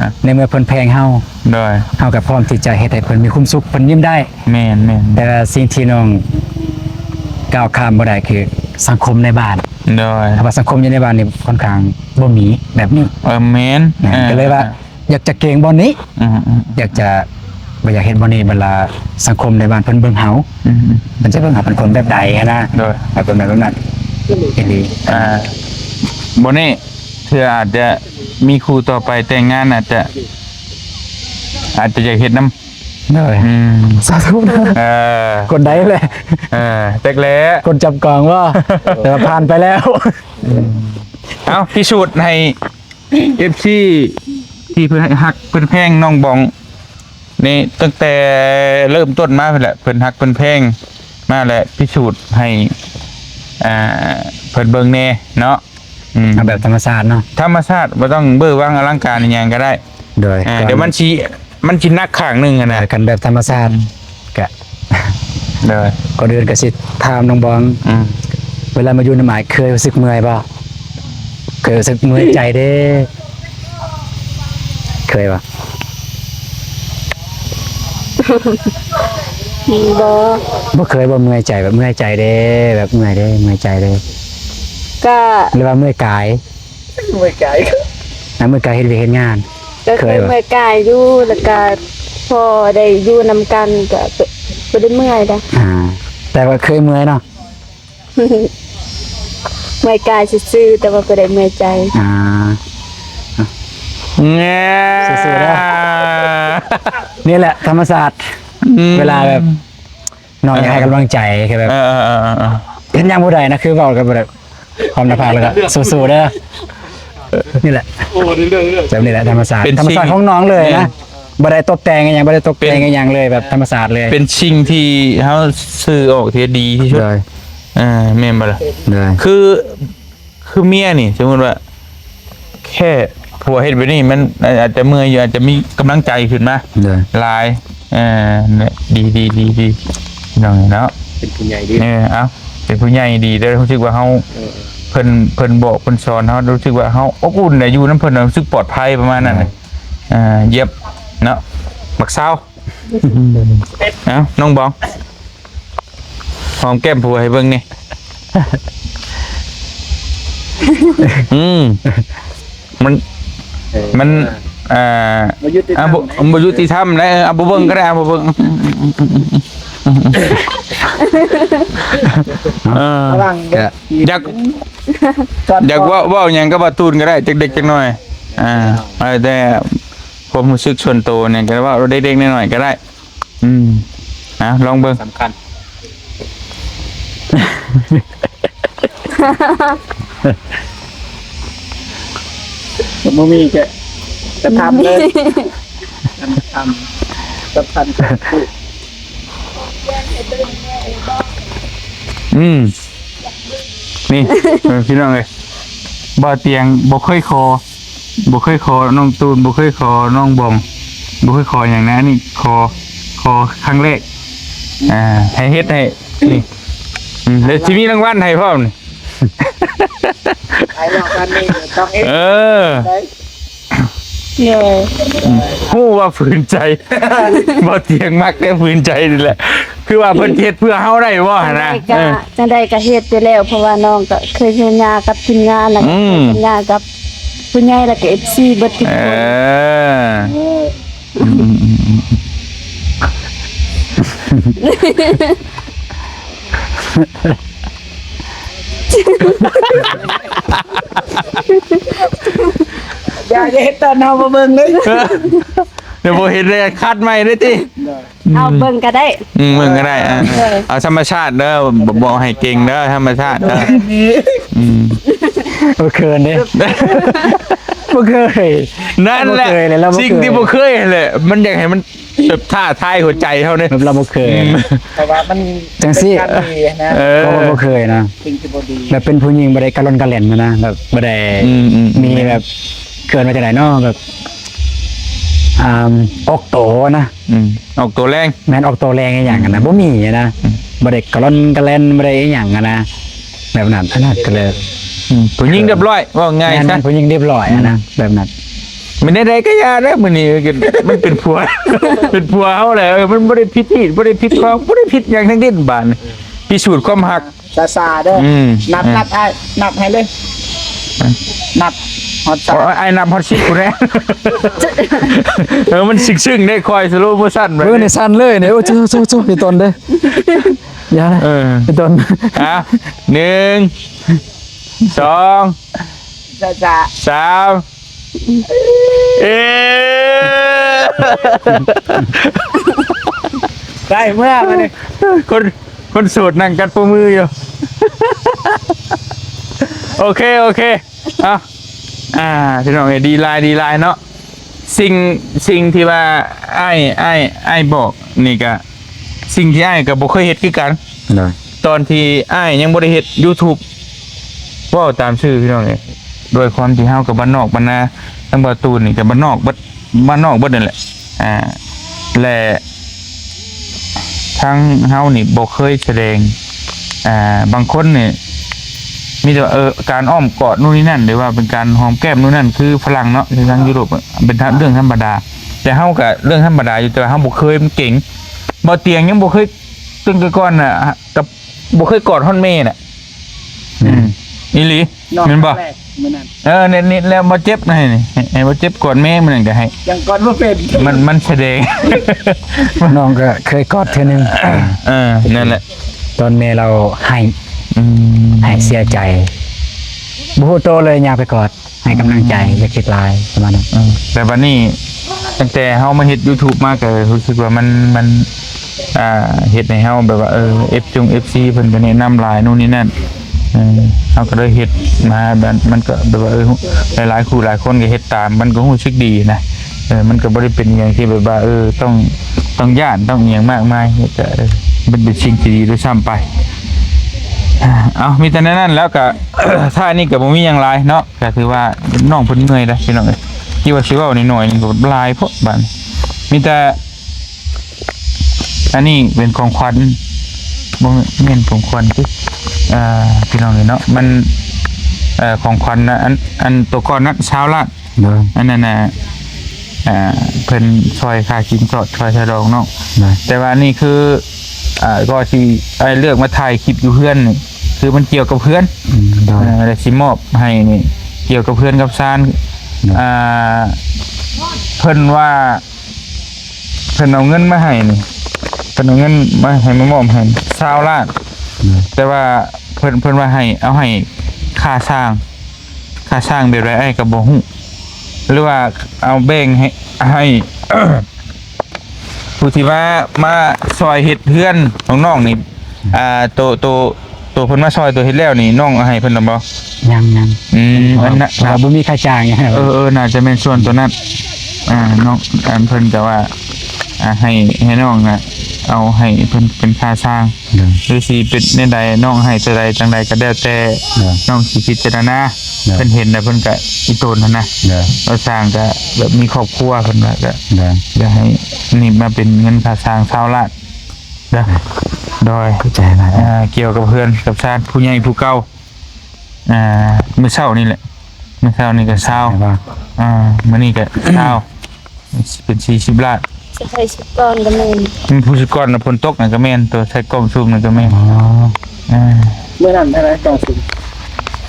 ໆໆ ໃນເມື່ອເພິ່ນແພງເຮົາ ໂດຍ ເຮົາກໍພ້ອມທີ່ຈະເຮັດໃຫ້ເພິ່ນມີຄວາມສຸກ ເພິ່ນຍິ້ມໄດ້. ແມ່ນໆ ແຕ່ວ່າສິ່ງທີ່ນ້ອງກ້າວຂ້າມບໍ່ໄດ້ຄືສັງຄົມໃນບ້ານ ໂດຍ ເພາະວ່າສັງຄົມຢູ່ໃນບ້ານນີ້ຄ່ອນຂ້າງບໍ່ມີແບບນີ້ ເອີ ແມ່ນ ແມ່ນ ເອີ ກໍເລີຍວ່າ ເອີ ຢາກຈະເກັ່ງບ່ອນນີ້ ອືມໆ ຢາກຈະ ບໍ່ຢາກເຮັດບ່ອນນີ້ ເວລາສັງຄົມໃນບ້ານເພິ່ນເບິ່ງເຮົາ ອືມໆ ເພິ່ນຈະເບິ່ງເຮົາເປັນຄົນແບບໃດຫັ້ນນະ ໂດຍ ເຮົາເປັນແບບນັ້ນອີ່ຫຼີ ອ່າ ບໍ່ແນ່ ເທື່ອອາດຈະມີຄູ່ຕໍ່ໄປ ແຕ່ງງານອາດຈະ ອາດຈະຢາກເຮັດນຳ ໂດຍ ອືມ ສາທຸ ເອີ ຄົນໃດແຫຼະ ເອີ ແຕັກແຫຼະ ຄົນຈັບກອງບໍ່ ແຕ່ວ່າຜ່ານໄປແລ້ວ ອືມ ເອົາ ພິສູດໃຫ້ ເອັຟຊີ ທີ່ເພິ່ນຮັກເພິ່ນແພງນ້ອງບອງນີ້ ຕັ້ງແຕ່ເລີ່ມຕົ້ນມາພຸ້ນແຫຼະ ເພິ່ນຮັກເພິ່ນແພງມາແຫຼະ ພິສູດໃຫ້ ອ່າ ເພິ່ນເບິ່ງແດ່ເນາະ ອືມ ເອົາແບບທຳມະຊາດເນາະ ທຳມະຊາດ ບໍ່ຕ້ອງເບີຫວັງອະລັງການອີ່ຫຍັງກໍໄດ້ ໂດຍ ອ່າ ກ່ອນ ດຽວມັນຊິ ມັນຊິໜັກຂ້າງໜຶ່ງຫັ້ນນະ ເອີ ຄັນແບບທຳມະຊາດ ກະ ໂດຍ ກ່ອນອື່ນກໍຊິຖາມນ້ອງບອງ ອືມ ເວລາມາຢູ່ນຳອ້າຍເຄີຍຮູ້ສຶກເມື່ອຍບໍ່? ເຄີຍຮູ້ສຶກເມື່ອຍໃຈເດ້ ເຄີຍບໍ່? ບໍ່ ບໍ່ເຄີຍບໍ່ເມື່ອຍໃຈ ແບບເມື່ອຍໃຈເດ້ ແບບເມື່ອຍເດ້ ເມື່ອຍໃຈເດ້ ກະ ຫຼືວ່າເມື່ອຍກາຍ? ເມື່ອຍກາຍ ນະ ເມື່ອຍກາຍເຮັດວຽກເຮັດງານ ກໍເຄີຍ ເຄີຍບໍ່? ເມື່ອຍກາຍຢູ່ ແລ້ວກໍພໍໄດ້ຢູ່ນຳກັນກໍ ບໍ່ໄດ້ເມື່ອຍດອກ ອ່າ ແຕ່ວ່າເຄີຍເມື່ອຍເນາະ ເມື່ອຍກາຍຊື່ໆ ແຕ່ວ່າບໍ່ໄດ້ເມື່ອຍໃຈ ອ່າ ແນ່ ສູ້ໆເດີ ນີ້ແຫຼະທຳມະຊາດ ອືມ ເວລາແບບ ນ້ອງຢາກໃຫ້ກຳລັງໃຈ ຄືແບບ ເອີໆໆໆ ເຮັດຫຍັງບໍ່ໄດ້ນະ ຄືເວົ້າກັນບໍ່ໄດ້ ຄວາມໜ້າຜາກ ແລ້ວກໍສູ້ໆເດີ ນີ້ແຫຼະ ໂອ້ ເລື່ອງໆ ແບບນີ້ແຫຼະທຳມະຊາດ ເປັນ ທຳມະຊາດ ສິ່ງຂອງນ້ອງເລີຍນະ ແມ່ນ ບໍ່ໄດ້ຕົບແຕ່ງອີ່ຫຍັງ ບໍ່ໄດ້ຕົກແຕ່ງ ເປັນ ອີ່ຫຍັງເລີຍ ແບບທຳມະຊາດເລີຍ ເປັນສິ່ງທີ່ເຮົາສື່ອອກທີ່ດີທີ່ສຸດ ໂດຍ ເອີ ແມ່ນບໍ່ລະ ໂດຍ ຄື ຄືເມຍນີ້ ສົມມຸດວ່າ ແຄ່ຜົວເຮັດແບບນີ້ ມັນອາດຈະເມື່ອຍຢູ່ ອາດຈະມີກຳລັງໃຈຂຶ້ນມາ ໂດຍ ຫຼາຍ ເອີ ດີໆໆ ພີ່ນ້ອງເນາະ ເປັນຜູ້ໃຫຍ່ດີ ເອີ ເອົ້າ ເປັນຜູ້ໃຫຍ່ດີ ແຕ່ຮູ້ສຶກວ່າເຮົາ ເອີ ເພິ່ນ ເພິ່ນບອກເພິ່ນສອນເຮົາ ຮູ້ສຶກວ່າເຮົາອົບອຸ່ນ ແລະ ຢູ່ນຳເພິ່ນ ຮູ້ສຶກປອດໄພ ປະມານນັ້ນ ໂດຍ ເອີ ຢ້ຽມເນາະ ບັກຊາວ ເອົ້າ ນ້ອງບອງ ຫອມແກ້ມຜົວໃຫ້ເບິ່ງແດ່ ອືມ ມັນ ເອີ ມັນ ອ່າ ບໍ່ຍຸຕິທຳ ອ່າ ບໍ່ ນະ ບໍ່ຍຸຕິທຳແຫຼະ ເອີ ເອົາ ບໍ່ເບິ່ງກໍໄດ້ ເອົາ ບໍ່ເບິ່ງ ເອີ ກະ ຢາກ ຢາກເວົ້າ ເວົ້າຫຍັງກັບບ່າວຕູນກໍໄດ້ ຈັກເລັກຈັກນ້ອຍ ອ່າ ເອົາແຕ່ຄວາມຮູ້ສຶກສ່ວນໂຕນີ້ ກໍເວົ້າເລັກໆນ້ອຍໆກໍໄດ້. ອືມ ອ່ະ ລອງເບິ່ງ ສຳຄັນ ບໍ່ມີກະ ກະທຳເລີຍ ກະທຳ ສຳຄັນ ອືມ ນີ້ ເອີ ພີ່ນ້ອງເອີຍ ບ່າວຕຽງບໍ່ເຄີຍຂໍ ບໍ່ເຄີຍຂໍນ້ອງຕູນ ບໍ່ເຄີຍຂໍນ້ອງບອງ ບໍ່ເຄີຍຂໍຫຍັງນະ ອັນນີ້ຂໍ ຂໍຄັ້ງແລກ ອ່າ ໃຫ້ເຮັດໃຫ້ ນີ້ ອືມ ແລ້ວຊິມີລາງວັນໃຫ້ພ້ອມນີ້ ໄອ້ນອກອັນນີ້ຕ້ອງເຮັດ ເອີ ໄດ້ ເອີ ອືມ ຮູ້ວ່າຝືນໃຈ ບ່າວຕຽງມັກແຕ່ຝືນໃຈນີ້ແຫຼະ. ຄືວ່າເພິ່ນເຮັດເພື່ອເຮົາໄດ້ບໍ່ຫັ້ນນະ? ເອີ ຈັ່ງໃດກໍເຮັດຢູ່ແລ້ວ ເພາະວ່ານ້ອງກໍເຄີຍສັນຍາກັບທີມງານ ແລ້ວກໍ ອືມ ເຄີຍສັນຍາກັບຜູ້ໃຫຍ່ ແລ້ວກໍເອັຟຊີເບິດທຸກຄົນ. ເອີ ເອີ ອືມໆໆ ຢ່າ ຢ່າເຮັດຕອນເຮົາບໍ່ເບິ່ງເລີຍ. ດຽວບໍ່ເຫັນເລີຍ ຄັດໃໝ່ເລີຍຕິ. ເອົາເບິ່ງກໍໄດ້ ອືມ ເບິ່ງກໍໄດ້ ອ່າ ເອີ ເອົາທຳມະຊາດເດີ ບໍ່ ບໍ່ໃຫ້ເກັ່ງເດີ ທຳມະຊາດເດີ. ອືມ ບໍ່ເຄີຍເດ້ ບໍ່ເຄີຍ ນັ້ນແຫຼະ ບໍ່ເຄີຍເລີຍ ເຮົາບໍ່ເຄີຍ ສິ່ງທີ່ບໍ່ເຄີຍຫັ້ນແຫຼະ ມັນຢາກໃຫ້ມັນແບບທ້າທາຍຫົວໃຈເຮົາເດ້ ແບບເຮົາບໍ່ເຄີຍ ອືມ ເພາະວ່າມັນຈັ່ງຊີ້ ເອີ ເພາະວ່າບໍ່ເຄີຍນະ ສິ່ງທີ່ບໍ່ດີ ແບບເປັນຜູ້ຍິງບໍ່ໄດ້ກະລ່ອນກະແລ່ນນະ ແບບບໍ່ໄດ້ ອືມໆ ມີແບບ ເອີ້ນວ່າຈັ່ງໃດເນາະ ແບບ ອ່າ ອອກໂຕນະ ອືມ ອອກໂຕແຮງ ແມ່ນ ອອກໂຕແຮງອີ່ຫຍັງຫັ້ນນະ ອືມ ບໍ່ມີນະ ອືມ ບໍ່ໄດ້ກະລ່ອນກະແລ່ນ ບໍ່ໄດ້ອີ່ຫຍັງຫັ້ນນະ ແບບນັ້ນ ອັນນັ້ນກໍເລີຍ ອືມ ຜູ້ຍິງຮຽບຮ້ອຍ ເວົ້າງ່າຍຊະ ແມ່ນ ຜູ້ຍິງຮຽບຮ້ອຍຫັ້ນນະ ອືມ ແບບນັ້ນ ແມ່ນແນວໃດກໍຢ່າເດີ ມື້ນີ້ມັນເປັນຜົວ ເປັນຜົວເຮົາແຫຼະ ເອີ ມັນບໍ່ໄດ້ຜິດຮີດ ບໍ່ໄດ້ຜິດຄອງ ບໍ່ໄດ້ຜິດຫຍັງທັງສິ້ນ ບາດນີ້ ພິສູດຄວາມຮັກ ຊ້າໆເດີ ອືມ ນັບ ເອີ ນັບອ້າຍ ນັບໃຫ້ເລີຍ ອືມ ນັບຮອດສາມ ໂອ້ຍ ອ້າຍນັບຮອດສິບພຸ້ນແຫຼະ ເອີ ມັນຊຶ້ງໆເດ້ ຄ່ອຍສະໂລໂມຊັນໄປ ເອີ ເດ້ ນີ້ສັ່ນເລີຍນີ້ ໂອ້ ໂຈໆໆ ອີ່ຕົນເດ້ ຢ່າ ເອີ ອີ່ຕົນ ອ່ະ ໜຶ່ງ ສອງ ຊ້າໆ ສາມ ເອີ ໄດ້ເມື່ອບັດນີ້ ຄົນ ຄົນໂສດນັ່ງກັດໂປ້ມືຢູ່ ໂອເຄ ໂອເຄ ເອົາ ອ່າ ພີ່ນ້ອງເອີຍ ດີຫຼາຍ ດີຫຼາຍເນາະ ສິ່ງ ສິ່ງທີ່ວ່າອ້າຍ ອ້າຍ ອ້າຍບອກນີ້ກະ ສິ່ງທີ່ອ້າຍກໍບໍ່ເຄີຍເຮັດຄືກັນ ໂດຍ ຕອນທີ່ອ້າຍຍັງບໍ່ໄດ້ເຮັດ YouTube ເວົ້າຕາມຊື່ ພີ່ນ້ອງເອີຍ ດ້ວຍຄວາມທີ່ເຮົາກໍບ້ານນອກບ້ານນາ ທັງບ່າວຕູນນີ້ກໍບ້ານນອກເບິດ ບ້ານນອກເບິດນັ້ນແຫຼະ ອ່າ ແລະ ທັງເຮົານີ້ບໍ່ເຄີຍສະແດງ ອ່າ ບາງຄົນນີ້ມີແຕ່ວ່າ ເອີ ການອ້ອມກອດນູ້ນນີ້ນັ້ນ ຫຼືວ່າເປັນການຫອມແກ້ມນູ້ນນັ້ນ ຄືຝຣັ່ງເນາະ ຄືທາງຢູໂຣບ ເປັນເລື່ອງທຳມະດາ ແຕ່ເຮົາກໍເລື່ອງທຳມະດາຢູ່ ແຕ່ວ່າເຮົາບໍ່ເຄີຍ ມັນເກງ ບໍ່ຕຽງຍັງບໍ່ເຄີຍ ຕັ້ງແຕ່ກ່ອນນະ ກໍບໍ່ເຄີຍກອດຮອດແມ່ນະ ອືມ ອີ່ຫຼີ ນ້ອງ ແມ່ນບໍ່? ແລກມື້ນັ້ນ ເອີ ນີ້ ນີ້ແລ້ວບໍ່ເຈັບໃຫ້ນີ້ ໃຫ້ ໃຫ້ບໍ່ເຈັບກອດແມ່ມື້ນັ້ນກໍໃຫ້ ຍັງກອດບໍ່ເປັນ ມັນ ມັນສະແດງ ນ້ອງກໍເຄີຍກອດເທື່ອໜຶ່ງ ເອີ ນັ້ນແຫຼະ ຕອນແມ່ລາວໄຫ້ ອືມ ໄຫ້ເສຍໃຈ ບໍ່ຮູ້ໂຕເລີຍ ຍ່າງໄປກອດ ໃຫ້ກຳລັງໃຈ ອືມ ຢ່າຄິດຫຼາຍ ປະມານນັ້ນ ອືມ ແຕ່ບັດນີ້ ຕັ້ງແຕ່ເຮົາມາເຮັດ YouTube ມາ ກໍຮູ້ສຶກວ່າມັນ ມັນ ອ່າ ເຮັດໃຫ້ເຮົາແບບວ່າ ເອີ ເອັຟ ຈົງ ເອັຟຊີ ເພິ່ນກໍແນະນຳຫຼາຍ ໂນ່ນນີ້ນັ້ນ ເອີ ເຮົາກໍເລີຍເຮັດມາ ມັນ ມັນກໍແບບວ່າ ເອີ ຫຼາຍໆຄູ່ຫຼາຍຄົນກໍເຮັດຕາມ ມັນກໍຮູ້ສຶກດີນະ ເອີ ມັນກໍບໍ່ໄດ້ເປັນອີ່ຫຍັງທີ່ແບບວ່າ ເອີ ຕ້ອງ ຕ້ອງຢ້ານ ຕ້ອງອີ່ຫຍັງມາກມາຍ ກໍ ເອີ ມັນເປັນສິ່ງທີ່ດີດ້ວຍຊ້ຳໄປ. ເອົາ ມີແຕ່ແນວນັ້ນແລ້ວກໍ ທ້າຍນີ້ກໍບໍ່ມີຫຍັງຫຼາຍເນາະ ກໍຖືວ່ານ້ອງເພິ່ນເມື່ອຍແລ້ວ ພີ່ນ້ອງເອີຍ ຄິດວ່າຊິເວົ້າໜ້ອຍໆ ນີ້ກໍຫຼາຍໂພດບາດນີ້ ມີແຕ່ ອັນນີ້ເປັນຂອງຂວັນ ບໍ່ແມ່ນຂອງຂວັນຕິ ເອີ ພີ່ນ້ອງເອີຍເນາະ ມັນ ເອີ ຂອງຂວັນນະ ອັນ ອັນໂຕກ່ອນນະ ຊາວລ້ານ ໂດຍ ອັນນັ້ນນະ ອ່າ ເພິ່ນຊ່ອຍຄ່າສິນສອດ ຊ່ອຍສະດອງເນາະ ໂດຍ ແຕ່ວ່າອັນນີ້ຄື ອ່າ ກໍຊິ ອ້າຍເລືອກມາຖ່າຍຄລິບຢູ່ເຮືອນນີ້ ຄືມັນກ່ຽວກັບເຮືອນ ອືມ ໂດຍ ເອີ ແລ້ວຊິມອບໃຫ້ນີ້ ກ່ຽວກັບເຮືອນກັບຊານ ໂດຍ ອ່າ ເພິ່ນວ່າ ເພິ່ນເອົາເງິນມາໃຫ້ນີ້ ເພິ່ນເອົາເງິນມາໃຫ້ ມາມອບໃຫ້ຊາວລ້ານ ອືມ ແຕ່ວ່າເພິ່ນ ເພິ່ນວ່າໃຫ້ ເອົາໃຫ້ຄ່າສ້າງ ຄ່າສ້າງແບບໃດອ້າຍກໍບໍ່ຮູ້ ຫຼືວ່າເອົາແບ່ງໃຫ້ ໃຫ້ ຜູ້ທີ່ມາ ມາຊ່ອຍເຮັດເຮືອນຂອງນ້ອງນີ້ ອ່າ ໂຕ ໂຕ ໂຕເພິ່ນມາຊ່ອຍ ໂຕເຮັດແລ້ວນີ້ ນ້ອງເອົາໃຫ້ເພິ່ນນຳບໍ່? ຍັງໆ ອືມ ເພາະວ່າ ອັນນັ້ນ ເພາະວ່າບໍ່ມີຄ່າຈ້າງຫຍັງ ເອີໆ ໜ້າຈະແມ່ນສ່ວນໂຕນັ້ນ ອ່າ ນ້ອງ ອັນເພິ່ນກໍວ່າ ອ່າ ໃຫ້ ໃຫ້ນ້ອງນະ ເອົາໃຫ້ເພິ່ນເປັນຄ່າສ້າງ ໂດຍ ຫຼືຊິເປັນແນວໃດ ນ້ອງໃຫ້ເທົ່າໃດຈັ່ງໃດກໍແລ້ວແຕ່ ໂດຍ ນ້ອງຊິພິຈາລະນາ ໂດຍ ເພິ່ນເຫັນແລ້ວເພິ່ນກໍອີ່ຕົນຫັ້ນນະ ໂດຍ ວ່າສ້າງກໍແບບມີຄອບຄົວ ເພິ່ນວ່າກໍ ໂດຍ ຢາກໃຫ້ນີ້ມາເປັນເງິນຄ່າສ້າງຊາວລ້ານ ໂດຍ ໂດຍ ເຂົ້າໃຈຫຼາຍ ອ່າ ກ່ຽວກັບເຮືອນກັບຊານ ຜູ້ໃຫຍ່ຜູ້ເກົ່າ ອ່າ ມື້ເຊົ້ານີ້ແຫຼະ ມື້ເຊົ້ານີ້ກໍຊາວ ອ່າ ມື້ນີ້ກໍຊາວ ຊິເປັນສີ່ສິບລ້ານ ໃສ່ຊຸດກ່ອນກໍແມ່ນ ອືມ ຜູ້ຊຸດກ່ອນນະ ຝົນຕົກນັ້ນກໍແມ່ນ ຕົວໃສ່ກ່ອງຊຸມນັ້ນກໍແມ່ນ. ອໍ ເອີ ມື້ນັ້ນເທົ່າໃດ ກ່ອງຊຸມ?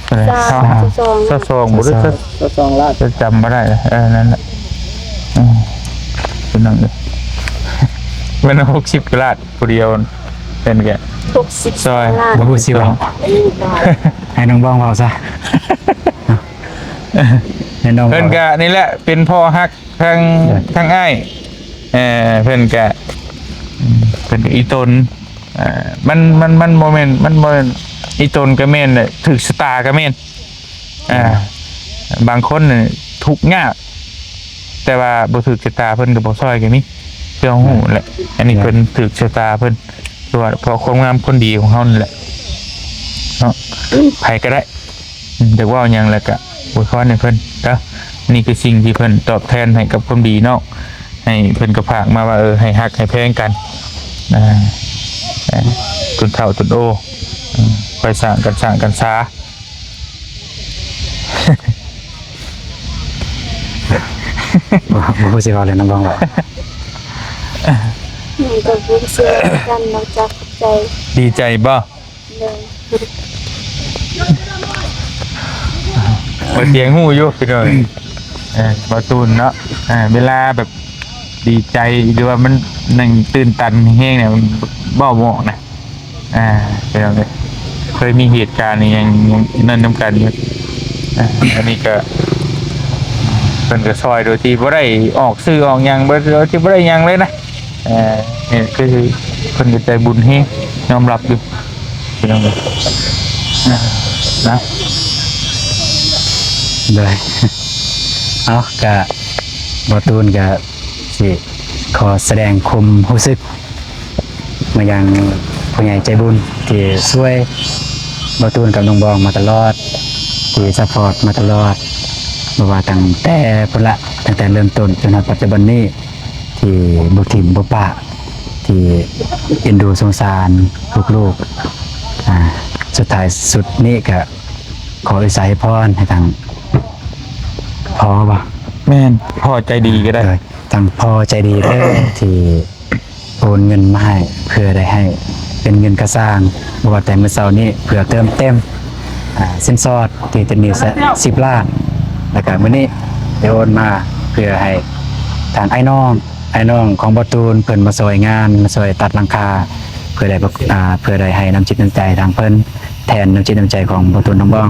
ເທົ່າໃດ? ຊາວ ຊາວສອງ ຊາວສອງບໍ່ ຫຼື ຊາວສອງ ຊາວສອງລ້ານ ຈະຈຳບໍ່ໄດ້. ເອີ ນັ້ນແຫຼະ ອືມ ເປັນນັ້ນເລີຍ ແມ່ນຫົກສິບກວ່າລ້ານ ຜູ້ດຽວ ເພິ່ນກະຫົກສິບ ຊ່ອຍ ລ້ານ ບໍ່ຮູ້ຊິເວົ້າ ໃຫ້ນ້ອງບອງເວົ້າຊະ ໃຫ້ນ້ອງເວົ້າ. ເພິ່ນກະນີ້ແຫຼະ ເປັນພໍ່ຮັກ ທາງ ເອີ ທາງອ້າຍ ເອີ ເພິ່ນກະ ເພິ່ນກະອີ່ຕົນ ເອີ ມັນ ມັນ ມັນບໍ່ແມ່ນ ມັນບໍ່ແມ່ນ ອີ່ຕົນກະແມ່ນແຫຼະ ຖືກຊະຕາກະແມ່ນ. ອ່າ ບາງຄົນນີ້ທຸກຍາກ ແຕ່ວ່າບໍ່ຖືກຊະຕາເພິ່ນກໍບໍ່ຊ່ອຍກໍມີ ຄືເຮົາຮູ້ແຫຼະ. ອັນນີ້ເພິ່ນຖືກຊະຕາເພິ່ນ ຄືວ່າເພາະຄວາມງາມຄວາມດີຂອງເຮົານີ້ແຫຼະເນາະ. ໃຜກໍໄດ້ ອືມ ຢາກເວົ້າຫຍັງແລ້ວກໍອວຍພອນໃຫ້ເພິ່ນເດີ. ນີ້ຄືສິ່ງທີ່ເພິ່ນຕອບແທນໃຫ້ກັບຄວາມດີເນາະ ໃຫ້ເພິ່ນກໍຝາກມາວ່າ ເອີ ໃຫ້ຮັກໃຫ້ແພງກັນ ອ່າ ເອີ ຈົນເຖົ້າຈົນໂອ ເອີ ຄ່ອຍສ້າງກັນສ້າງກັນສາ. ບໍ່ ບໍ່ຮູ້ຊິເວົ້າແລ້ວ ນ້ອງບອງເວົ້າ. ມັນກໍບໍ່ເຊື່ອກັນ ນອກຈາກຂອບໃຈ. ດີໃຈບໍ່? ໂດຍ. ບໍ່ຕຽງຮູ້ຢູ່ພີ່ນ້ອງ ເອີ ບໍ່ຕູນເນາະ ເອີ ເວລາແບບດີໃຈ ຫຼືວ່າມັນຍັງຕື່ນຕັນແຮງໆ ນີ້ ມັນເວົ້າບໍ່ອອກນະ. ອ່າ ພີ່ນ້ອງເອີຍ ເຄີຍມີເຫດການອີ່ຫຍັງນັ້ນນຳກັນຢູ່. ອ່າ ອັນນີ້ກໍ ເພິ່ນກໍຊ່ອຍໂດຍທີ່ບໍ່ໄດ້ອອກຊື່ອອກຫຍັງ ໂດຍທີ່ບໍ່ໄດ້ຫຍັງເລີຍນະ. ເອີ ນີ້ຄືເພິ່ນກໍໃຈບຸນແຮງ ຍອມຮັບຢູ່ ພີ່ນ້ອງເອີຍ ນະ. ໂດຍ ເອົາ ກະ ບໍ່ຕູນກະ ຊິຂໍສະແດງຄວາມຮູ້ສຶກມາຍັງຜູ້ໃຫຍ່ໃຈບຸນທີ່ຊ່ວຍບ່າວຕູນກັບນ້ອງບອງມາຕະຫຼອດ ທີ່ຊັບພອດມາຕະຫຼອດ ບໍ່ວ່າຕັ້ງແຕ່ພຸ້ນລະ ຕັ້ງແຕ່ເລີ່ມຕົ້ນຈົນຮອດປັດຈຸບັນນີ້ ທີ່ບໍ່ຖິ້ມບໍ່ປະ ທີ່ເອັນດູສົງສານລູກໆ. ອາ ສຸດທ້າຍສຸດນີ້ກະຂໍອາໄສພອນໃຫ້ທາງພໍ່ບໍ່? ແມ່ນ ພໍ່ໃຈດີກໍໄດ້ ເອີ ທາງພໍ່ໃຈດີເດີ ທີ່ໂອນເງິນມາໃຫ້ ເພື່ອໄດ້ໃຫ້ເປັນເງິນກະສ້າງ ບໍ່ວ່າແຕ່ມື້ເຊົ້ານີ້ ເພື່ອເຕີມເຕັມ ອາ ສິນສອດທີ່ຕິດໜີ້ສິບລ້ານ ແລ້ວກະມື້ນີ້ໄດ້ໂອນມາເພື່ອໃຫ້ທາງອ້າຍນ້ອງ ອ້າຍນ້ອງຂອງບ່າວຕູນ ເພິ່ນມາຊ່ອຍງານ ມາຊ່ອຍຕັດຫຼັງຄາ ເພື່ອໄດ້ ອາ ເພື່ອໄດ້ໃຫ້ນ້ຳຈິດນ້ຳໃຈທາງເພິ່ນ ແທນນ້ຳຈິດນ້ຳໃຈຂອງບ່າວຕູນນ້ອງບອງ.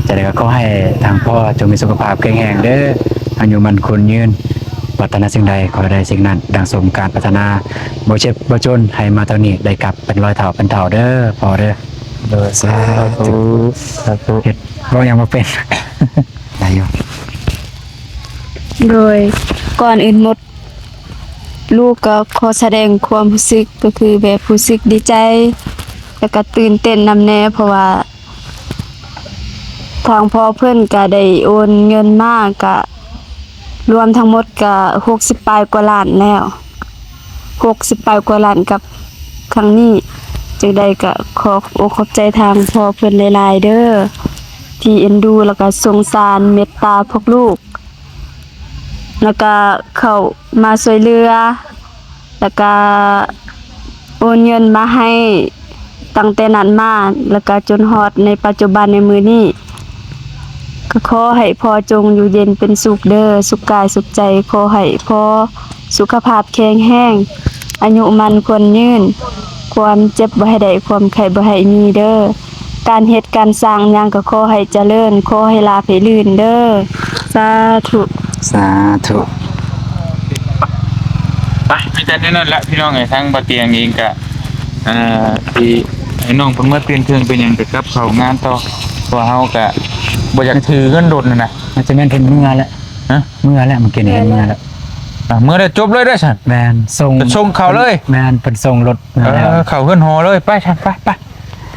ຈັ່ງໃດກໍຂໍໃຫ້ທາງພໍ່ຈົ່ງມີສຸຂະພາບແຂງແຮງເດີ ອາຍຸໝັ້ນຂວັນຍືນ ປາດຖະໜາສິ່ງໃດຂໍໃຫ້ໄດ້ສິ່ງນັ້ນ ດັ່ງສົມການປາດຖະໜາ ບໍ່ເຈັບບໍ່ຈົນ ໃຫ້ມາເທົ່ານີ້ໄດ້ກັບເປັນຮ້ອຍເທົ່າພັນເທົ່າເດີພໍ່ເດີ. ໂດຍ ສາທຸ ສາທຸ ສາທຸ. ເຮັດ ເວົ້າຫຍັງບໍ່ເປັນ ໄດ້ຢູ່. ໂດຍ ກ່ອນອື່ນໝົດ ລູກກໍຂໍສະແດງຄວາມຮູ້ສຶກ ກໍຄືແບບຮູ້ສຶກດີໃຈ ແລ້ວກໍຕື່ນເຕັ້ນນຳແດ່ ເພາະວ່າທາງພໍ່ເພິ່ນກໍໄດ້ໂອນເງິນມາ ກໍລວມທັງໝົດກໍຫົກສິບປາຍກວ່າລ້ານແລ້ວ ຫົກສິບປາຍກວ່າລ້ານກັບຄັ້ງນີ້. ຈັ່ງໃດກໍຂໍຂອບອົກຂອບໃຈທາງພໍ່ເພິ່ນຫຼາຍໆເດີ ທີ່ເອັນດູ ແລ້ວກໍສົງສານເມດຕາພວກລູກ ແລ້ວກະເຂົ້າມາຊ່ວຍເຫຼືອ ແລ້ວກະໂອນເງິນມາໃຫ້ ຕັ້ງແຕ່ນັ້ນມາ ແລ້ວກະຈົນຮອດໃນປັດຈຸບັນໃນມື້ນີ້ ກໍຂໍໃຫ້ພໍ່ຈົ່ງຢູ່ເຢັນເປັນສຸກເດີ ສຸກກາຍສຸກໃຈ. ຂໍໃຫ້ພໍ່ສຸຂະພາບແຂງແຮງ ອາຍຸໝັ້ນຂວັນຍືນ ຄວາມເຈັບບໍ່ໃຫ້ໄດ້ ຄວາມໄຂ້ບໍ່ໃຫ້ມີເດີ. ການເຮັດການສ້າງຫຍັງກໍຂໍໃຫ້ຈະເລີນ ຂໍໃຫ້ລາບໃຫ້ລື່ນເດີ ສາທຸ ສາທຸ. ໄປ ມີແຕ່ແນວນັ້ນແຫຼະພີ່ນ້ອງເອີຍ ທາງບ່າວຕຽງເອງກະ ເອີ ທີ່ໃຫ້ນ້ອງເພິ່ນເມືອຕື່ນເຄື່ອງເປັນຫຍັງ ກະກັບເຂົ້າງານຕໍ່ ເພາະວ່າເຮົາກະບໍ່ຢາກຖືເງິນດົນຫັ້ນນະ. ອາດຈະແມ່ນເພິ່ນເມືອແຫຼະ ຮະ ເມືອແລ້ວ ເມື່ອກີ້ນີ້ເຫັນເມືອແລ້ວ ອ່ະ ເມືອແລ້ວຈົບເລີຍເດ້ຊັ້ນ. ແມ່ນ ສົ່ງ ສົ່ງເຂົ້າເລີຍ ແມ່ນ ເພິ່ນສົ່ງລົດເມືອແລ້ວ ເອີ ເຂົ້າເຮືອນຫໍເລີຍ. ໄປຊັ້ນ ໄປ ໄປ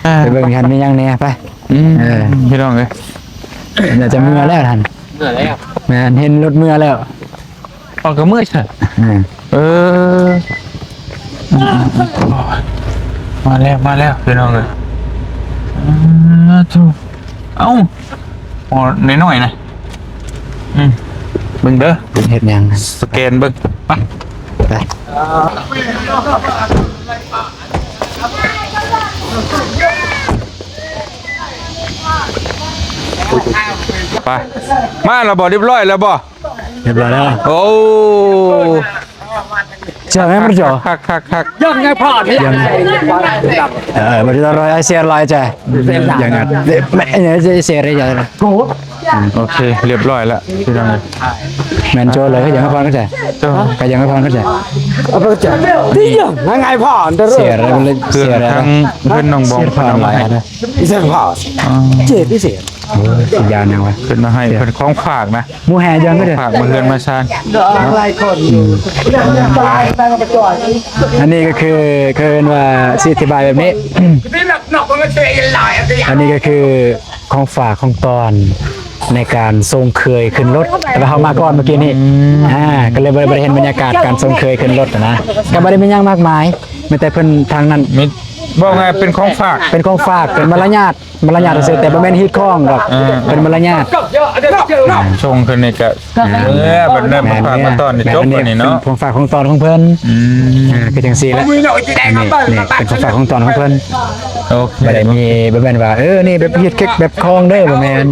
ອ່າ ໄປເບິ່ງຫັ້ນມີຫຍັງແດ່ ໄປ. ອືມ ເອີ ພີ່ນ້ອງເອີຍ ໜ້າຈະເມືອແລ້ວຫັ້ນ ເມືອແລ້ວ ແມ່ນ ເຫັນລົດເມືອແລ້ວ ເອົາ ກໍເມືອຊັ້ນ. ເອີ ເອີ ມາແລ້ວ ມາແລ້ວ ພີ່ນ້ອງເອີຍ. ອືມ ໂທ້ ເອົ້າ ອໍ ນ້ອຍໆນະ. ອືມ ເບິ່ງເດີ ເຮັດຫຍັງ ສະແກນເບິ່ງ ໄປ. ໄປ ມາແລ້ວບໍ່? ຮຽບຮ້ອຍແລ້ວບໍ່? ຮຽບຮ້ອຍແລ້ວ. ໂອ້ ເຈົ້າແມ່ນບໍ່ເຈົ້າ? ຄັກໆໆ ຍັງໄງພາດຍັງ ເອີ ບໍ່ໄດ້ລອຍ ເສຍລອຍໃຈ ຍັງ ແມ່ນເສຍໄດ້ໃຈ. ໂອເຄ ຮຽບຮ້ອຍແລ້ວພີ່ນ້ອງເອີຍ. ແມ່ນໂຈເລີຍ ຍັງໃຫ້ພອນເຂົ້າໃຈ ເຈົ້າ ກໍຍັງໃຫ້ພອນເຂົ້າໃຈ ເອົາໄປເຈົ້າ ດີຫຍັງ ງ່າຍໆພອນເດີ ເສຍແລ້ວ ເຄື່ອງທາງເພິ່ນນ້ອງບອງເພິ່ນເອົາມາໃຫ້ ເສຍພອນ ອໍ ເຈັບເສຍ ໂອ້ຍ ຊິຢານຫຍັງວະ ເພິ່ນມາໃຫ້ ເພິ່ນຂອງຝາກນະ ໝູ່ແຫ່ຍັງກໍໄດ້ ຂອງຝາກມາເຮືອນມາຊານ ຫຼາຍຄົນ ອັນນີ້ກໍຄື ເອີ້ນວ່າ ຊິອະທິບາຍແບບນີ້ ອັນນີ້ກໍຄື ຂອງຝາກຂອງຕ້ອນໃນການສົ່ງເຂີຍຂຶ້ນລົດ ແຕ່ວ່າເຮົາມາກ່ອນເມື່ອກີ້ນີ້ ອືມ ອ່າ ກໍເລີຍບໍ່ໄດ້ ບໍ່ໄດ້ເຫັນບັນຍາກາດການສົ່ງເຂີຍຂຶ້ນລົດນະ ກໍບໍ່ໄດ້ມີຫຍັງມາກມາຍ ມີແຕ່ເພິ່ນທາງນັ້ນ ມີ ເວົ້າງ່າຍເປັນຂອງຝາກ ເປັນຂອງຝາກ ເປັນມາລະຍາດ ມາລະຍາດຊື່ໆ ແຕ່ບໍ່ແມ່ນຮີດຄອງດອກ ເອີ ເປັນມາລະຍາດ ສົ່ງຂຶ້ນນີ້ກໍ ອ່າ ເມື່ອບັດນັ້ນ ແມ່ນ ມາຝາກມາຕ້ອນນີ້ ແມ່ນ ຈົບ ອັນນີ້ ອັນນີ້ເນາະ ເປັນຂອງຝາກຂອງຕ້ອນຂອງເພິ່ນ ອືມ ອ່າ ຄືຈັ່ງຊີ້ແຫຼະ ນີ້ ນີ້ເປັນຂອງຝາກຂອງຕ້ອນຂອງເພິ່ນ ໂອເຄ ບໍ່ໄດ້ມີແບບແມ່ນວ່າ ເອີ ນີ້ແບບເຮັດເຄັກແບບຂອງເດີ ບໍ່ແມ່ນ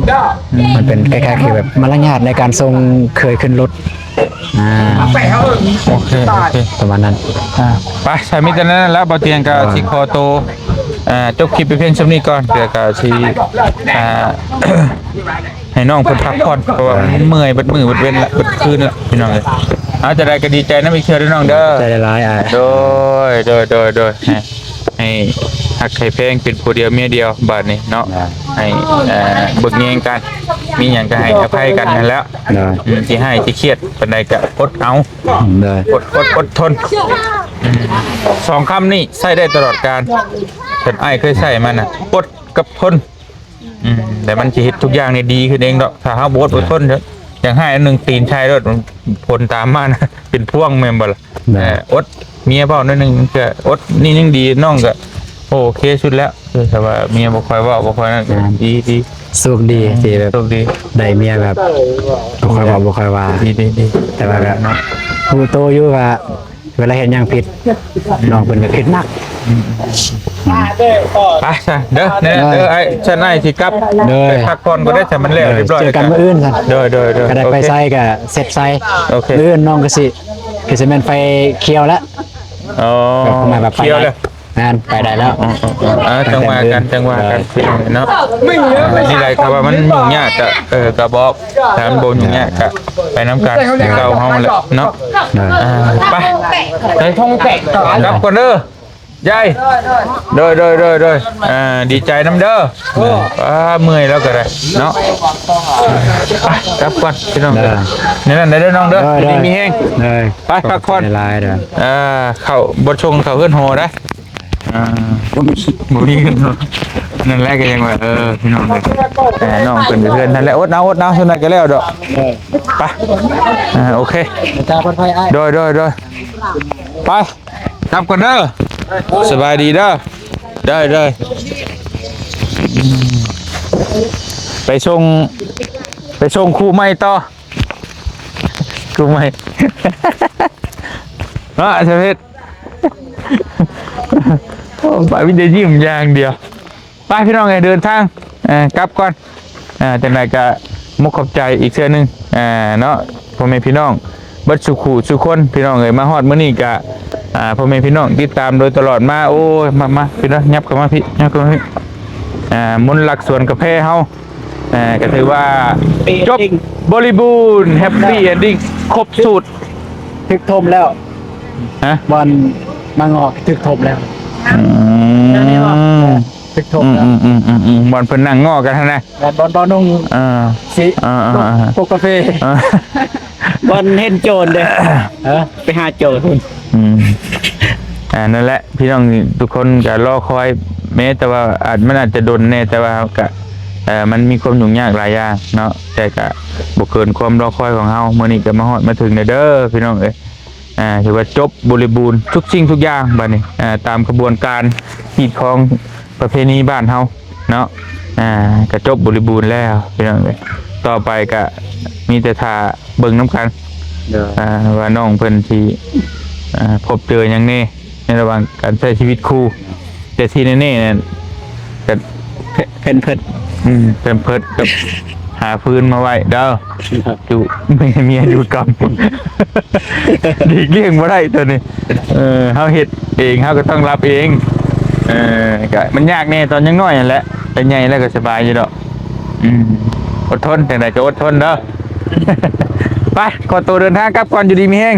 ອືມ ມັນເປັນຄ້າຍໆ ຄືແບບມາລະຍາດໃນການສົ່ງເຂີຍຂຶ້ນລົດ ອ່າ ໂອເຄ ໂອເຄ ປະມານນັ້ນ ອ່າ ໄປ ສາມີແຕ່ນັ້ນແລ້ວ ບ່າວຕຽງກໍ ອ່າ ຊິຂໍໂຕ ອ່າ ຈົບຄລິບໄປພຽງສ່ຳນີ້ກ່ອນ ແລ້ວກໍຊິ ອ່າ ໃຫ້ນ້ອງເພິ່ນພັກຜ່ອນ ເພາະວ່າມັນເມື່ອຍເບິດມື້ເບິດເວັນລະ ເບິດຄືນລະ ພີ່ນ້ອງເອີຍ. ເອົາ ຈັ່ງໃດກໍດີໃຈນຳອີກເທື່ອເດີນ້ອງເດີ ໃຈຫຼາຍໆ ອ້າຍ ໂດຍ ໂດຍ ໂດຍ ໂດຍ ໃຫ້ ໃຫ້ຮັກໃຫ້ແພງເປັນຜົວດຽວເມຍດຽວບາດນີ້ເນາະ ໃຫ້ ເອີ ເບິ່ງແຍງກັນ ມີຫຍັງກໍໃຫ້ອະໄພກັນຫັ້ນແຫຼະ ໂດຍ ອືມ ຊິຮ້າຍຊິຄຽດປານໃດກໍອົດເອົາ ໂດຍ ອົດ ອົດ ອົດທົນ ອືມ ສອງຄຳນີ້ໃຊ້ໄດ້ຕະຫຼອດການ ເພິ່ນ ອ້າຍເຄີຍໃຊ້ມານະ ອົດກັບທົນ ອືມ ແຕ່ມັນຊິເຮັດທຸກຢ່າງນີ້ດີຂຶ້ນເອງດອກ ຖ້າເຮົາບໍ່ອົດບໍ່ທົນເດີ ຢ່າງຮ້າຍອັນໜຶ່ງຕີນໃສ່ໂລດ ຜົນຕາມມານະ ເປັນພວງແມ່ນບໍ່ລະ? ແມ່ນ ເອີ ອົດ ເມຍເວົ້າໜ້ອຍໜຶ່ງກໍອົດ ນີ້ຍັງດີ ນ້ອງກໍໂອເຄສຸດແລ້ວ ຄືຖ້າວ່າເມຍບໍ່ຄ່ອຍເວົ້າ ບໍ່ຄ່ອຍນັ້ນ ແມ່ນ ດີ ດີ ໂຊກດີ ເອີ ທີ່ແບບ ໂຊກດີ ໄດ້ເມຍແບບບໍ່ຄ່ອຍເວົ້າ ບໍ່ຄ່ອຍວ່າ ດີ ດີ ດີ ແຕ່ວ່າແບບເນາະ ຮູ້ໂຕຢູ່ວ່າ ເວລາເຮັດຫຍັງຜິດ ນ້ອງເພິ່ນກໍຄິດໜັກ ອືມ ໄປຊະເດີ ແນ່ເດີ ເອີ ອ້າຍ ຊັ້ນອ້າຍຊິກັບ ໂດຍ ໄປພັກຜ່ອນກ່ອນເດີ ຖ້າມັນແລ້ວ ໂດຍ ຮຽບຮ້ອຍ ເຈີກັນມື້ອື່ນຊັ້ນ ໂດຍ ໂດຍ ໂດຍ ກໍໄດ້ໄປໃສກໍເສັດໃສ ໂອເຄ ມື້ອື່ນນ້ອງກໍຊິ ຄືຊິແມ່ນໄຟຂຽວແລ້ວ ອໍ ແບບມາແບບໄຟຂຽວແລ້ວ ແມ່ນ ໄປໄດ້ແລ້ວ ອໍ ອໍ ອໍ ອ່າ ຈັ່ງວ່າກັນ ຈັ່ງວ່າກັນ ເນາະ ນີ້ໄດ້ ຖ້າວ່າມັນຫຍຸ້ງຍາກກໍ ເອີ ກໍບອກ ຖ້າມັນບໍ່ຫຍຸ້ງຍາກກໍໄປນຳກັນ ຄືເກົ່າເຮົາແຫຼະເນາະ ອ່າ ໄປ ໄປ ກັບກ່ອນເດີ ຍາຍ ໂດຍ ໂດຍ ໂດຍ ໂດຍ ອ່າ ດີໃຈນຳເດີ ໂດຍ ອ່າ ເມື່ອຍແລ້ວກໍໄດ້ເນາະ ໄປ ກັບກ່ອນພີ່ນ້ອງເດີ ໂດຍ ແນວນັ້ນເດີນ້ອງເດີ ໂດຍ ຢູ່ດີມີແຮງ ໂດຍ ໄປ ພັກຜ່ອນ ຂອບໃຈຫຼາຍເດີ ອ່າ ເຂົ້າບໍ່ຊົງເຂົ້າເຮືອນຫໍໄດ ອ່າ ບໍ່ມີເງິນເນາະ ນັ້ນແຫຼະກໍຍັງວ່າ ເອີ ພີ່ນ້ອງເອີຍ ເອີ ນ້ອງເພິ່ນຢູ່ເຮືອນຫັ້ນແຫຼະ ອົດເອົາ ອົດເອົາ ສ່ຳໃດກໍແລ້ວດອກ ເອີ ໄປ ອ່າ ໂອເຄ ເດີນທາງປອດໄພອ້າຍ ໂດຍ ໂດຍ ໂດຍ ໄປ ກັບກ່ອນເດີ ສະບາຍດີເດີ ໄດ້ ໄດ້ ໄປສົ່ງ ໄປສົ່ງຄູ່ໃໝ່ຕໍ່ ຄູ່ໃໝ່ ເນາະ ສາວເພັດ ໂອ້ ໄປມີແຕ່ຍິ້ມຢ່າງດຽວ ໄປພີ່ນ້ອງເອີຍ ເດີນທາງ ເອີ ກັບກ່ອນ ເອີ ຈັ່ງໃດກໍມຸກຂອບໃຈອີກເທື່ອໜຶ່ງ ເອີ ເນາະ ພໍ່ແມ່ພີ່ນ້ອງເບິດສູ່ຄູ່ສູ່ຄົນ ພີ່ນ້ອງເອີຍ ມາຮອດມື້ນີ້ກໍ ອ່າ ພໍ່ແມ່ພີ່ນ້ອງຕິດຕາມໂດຍຕະຫຼອດມາ ໂອ້ຍ ມາ ມາ ພີ່ນ້ອງ ຫຍັບເຂົ້າມາພີ້ ຫຍັບເຂົ້າມາພີ້ ອ່າ ມົນລັກສວນກາແຟເຮົາ ອ່າ ກໍຖືວ່າຈົບບໍລິບູນ ແຮັບປີ້ເອັນດິ້ງ ຄົບສູດ ຖືກຖົມແລ້ວ ຮະ ບ່ອນມາງອກຖືກຖົມແລ້ວ ອືມ ຖືກຖົມແລ້ວ ອືມໆໆໆ ບ່ອນເພິ່ນນັ່ງງໍ້ກັນຫັ້ນນະ ບ່ອນ ບ່ອນ ບ່ອນນຸ່ງ ເອີ ສີ ເອີໆໆ ປົກກາເຟ ເອີ ບ່ອນເຫັນໂຈນເດ້ ເອີ ໄປຫາໂຈນ ອືມ ອ່າ ນັ້ນແຫຼະ ພີ່ນ້ອງທຸກຄົນກໍລໍຄອຍ ແມ້ແຕ່ວ່າອາດ ມັນອາດຈະດົນແດ່ ແຕ່ວ່າກໍ ເອີ ມັນມີຄວາມຫຍຸ້ງຍາກຫຼາຍຢ່າງເນາະ ແຕ່ກໍບໍ່ເກີນຄວາມລໍຄອຍຂອງເຮົາ ມື້ນີ້ກໍມາຮອດມາເຖິງແລ້ວເດີ ພີ່ນ້ອງເອີຍ ອ່າ ຖືວ່າຈົບບໍລິບູນທຸກສິ່ງທຸກຢ່າງບາດນີ້ ອ່າ ຕາມຂະບວນການຮີດຄອງປະເພນີບ້ານເຮົາເນາະ ອ່າ ກໍຈົບບໍລິບູນແລ້ວ ພີ່ນ້ອງເອີຍ ຕໍ່ໄປກໍມີແຕ່ຖ້າ ເບິ່ງນຳກັນ ໂດຍ ອ່າ ວ່ານ້ອງເພິ່ນຊິ ອ່າ ພົບເຈີຫຍັງແດ່ໃນລະຫວ່າງການໃຊ້ຊີວິດຄູ່. ແຕ່ທີ່ແນ່ໆນັ້ນ ກໍ ແພ- ແພມເພິດ ອືມ ແພມເພິດກັບຫາຟືນມາໄວ້ເດີ ຈຸ ເມຍ ເມຍຢູ່ກຳ ຫຼີກລ່ຽງບໍ່ໄດ້ຕົວນີ້. ເອີ ເຮົາເຮັດເອງ ເຮົາກໍຕ້ອງຮັບເອງ. ເອີ ກໍມັນຍາກແດ່ຕອນຍັງນ້ອຍຫັ້ນແຫຼະ ແຕ່ໃຫຍ່ແລ້ວກໍສະບາຍຢູ່ດອກ. ອືມ ອົດທົນ ຈັ່ງໃດກໍອົດທົນເດີ. ໄປ ຂໍຕົວເດີນທາງກັບກ່ອນ ຢູ່ດີມີແຮງ.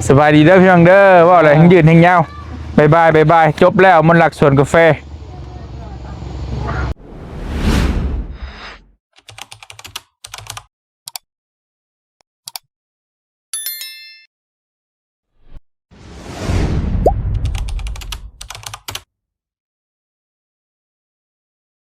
ສະບາຍດີເດີພີ່ນ້ອງເດີ ເວົ້າແລ້ວແຮງຍືດແຮງຍາວ. ບາຍບາຍ ບາຍບາຍ. ຈົບແລ້ວ ມົນລັກສວນກາແຟ.